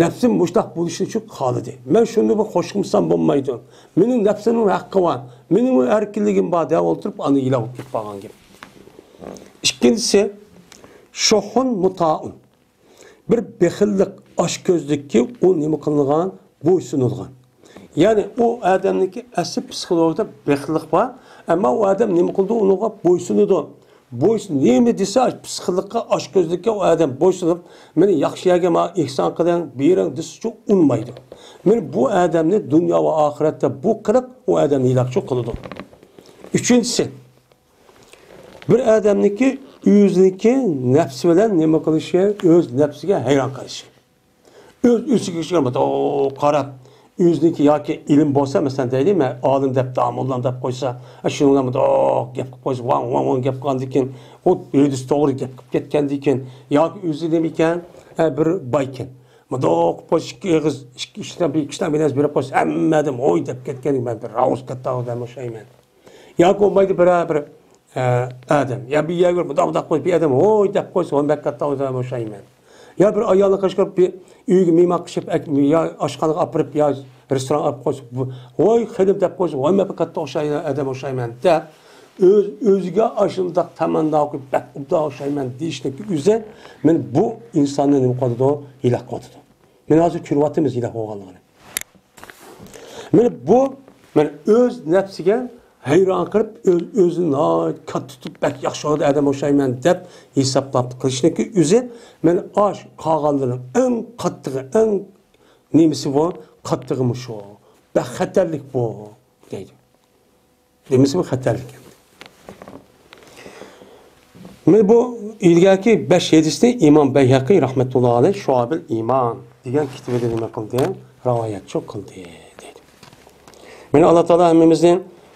نەپسىم مۇشۇنداق بولۇشىنى شۇ خالىدى. مەن شۇنى بىر خوش قىلمىسام بولمايدۇ. مېنىڭ نەپسىمنىڭ ھەققى بار. مېنىڭ ئەركىنلىكىم بار دەپ ئولتۇرۇپ، ئاندىن ھېلاك بولۇپ كېتىپ قالغان گەپ. ئىككىنچىسى، شۇھۇن مۇتائۇن. بىر بېخىللىق، ئاچكۆزلۈككە ئۇ نېمە قىلىنغان؟ بويسۇنۇلغان. يەنى ئۇ ئادەمنىڭكى ئەسلى پسىخولوگىدا بېخىللىق بار، ئەمما ئۇ ئادەم نېمە قىلىدۇ؟ ئۇنىڭغا بويسۇنىدۇ. بويسۇن-، نېمە دېسە، پسىخولوگقا، ئاچكۆزلۈككە ئۇ ئادەم بويسۇنۇپ، مېنى ياخشى يەرگە ماڭا ئېھسان قىلىڭ، بېرىڭ دېسىچۇ ئۇنىمايدۇ. مانا بۇ ئادەمنى دۇنيا ۋە ئاخىرەتتە بۇ قىلىق ئۇ ئادەمنى ھېلاكچۇ قىلىدۇ. ئۈچىنچىسى، بىر ئادەمنىڭكى ئۆزىنىڭكى نەپسى بىلەن نېمە قىلىشى، ئۆز نەپسىگە ھەيران قېلىشى. ئۆز ئۆزىگە مۇنداق قاراپ، ئۆزىنىڭكى ياكى ئىلىم بولسا، مەسىلەن، دەيلى، مەن ئالىم دەپ، داموللام دەپ قويسا، شۇنىڭ بىلەن مۇنداق گەپ قىلىپ قويسا، ۋاڭ، ۋاڭ، ۋاڭ گەپ قىلغاندىن كېيىن، ئۇ ھەدىسى توغرا گەپ قىلىپ كەتكەندىن كېيىن، ياكى ئۆزى نېمە ئىكەن، بىر بايكەن. مۇنداق قىلىپ قويسا، ئىككى ئېغىز، ئىككى، ئۈچ كىشىدىن بىر، ئىككى كىشىدىن بىر نەرسە بېرىپ قويسا، ھەممە ئادەم ھوي دەپ كەتكەندىن كېيىن، مەن بىر راۋۇس كاتتا ئادەم ئوخشايمەن. ياكى بولمايدۇ بىرەر بىر، ئە، ئادەم. يا بىر يەرگە مۇنداق، مۇنداق قويۇپ، بىر ئادەم ھوي دەپ قويسا، ۋاي، بەك كاتتا ئادەم ئوخشايمەن. يا بىر ئايالنى قىچقىرىپ، بىر ئۆيگە مېھمان قىلىپ، ئەك-، يا ئاشخانىغا ئاپىرىپ، يا رېستورانغا ئاپىرىپ قويسا، بۇ، ۋاي، خېنىم دەپ قويسا، ۋاي، مەن بەك كاتتا ئوخشايمەن، ئادەم ئوخشايمەن دەپ، ئۆز-، ئۆزىگە ئاشۇنداق تەمەننا قويۇپ، بەك ئوبدان ئوخشايمەن دېيىشنىڭ ئۆزى، مانا بۇ ئىنساننى نېمە قىلىدۇ؟ ھېلاك قىلىۋاتىدۇ. مانا ھازىر كۆرۈۋاتىمىز ھېلاك بولغانلىقىنى. مانا بۇ، مانا ئۆز نەپسىگە ھەيران قېلىپ، ئۆز-، ئۆزىنى ناھايىتى كاتتا تۇتۇپ، بەك ياخشى ئادەم ئوخشايمەن دەپ ھېسابلاپ قىلىشنىڭكى ئۆزى، مانا ئاش قالغانلىرىنىڭ ئەڭ قاتتىقى، ئەڭ نېمىسى بۇ؟ قاتتىقى مۇشۇ. بەك خەتەرلىك بۇ، دەيدۇ. دېمىسىمۇ خەتەرلىك. مانا بۇ ئىلگەركى بەش ھەدىسنى ئىمام بەيھەقى رەھمەتۇللا ئەلەيھ شۇئەبىل ئىمان دېگەن كىتابىدا نېمە قىلدى؟ رىۋايەتچۇ قىلدى، دەيدۇ. مانا ئاللا تائالا ھەممىمىزنى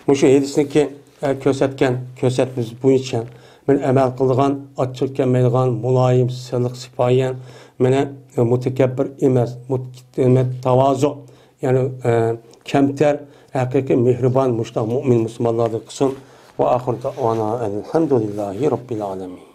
مۇشۇ ھەدىسنىڭكى، ئە، كۆرسەتكەن كۆرسەتمىسى بويىچە مانا ئەمەل قىلىدىغان، ئاچچىق كەلمەيدىغان، مۇلايىم، سىلىق، سىپايە، مانا مۇتەكەببىر ئەمەس، مۇت-، تاۋازۇ، يەنى، ئە، كەمتەر، ھەقىقىي مېھرىبان مۇشۇنداق مۇئمىن مۇسۇلمانلاردىن قىلسۇن. ۋە ئاخىر دەئۋانا ئەلھەمدۇلىللاھى رەببىل ئالەمىن.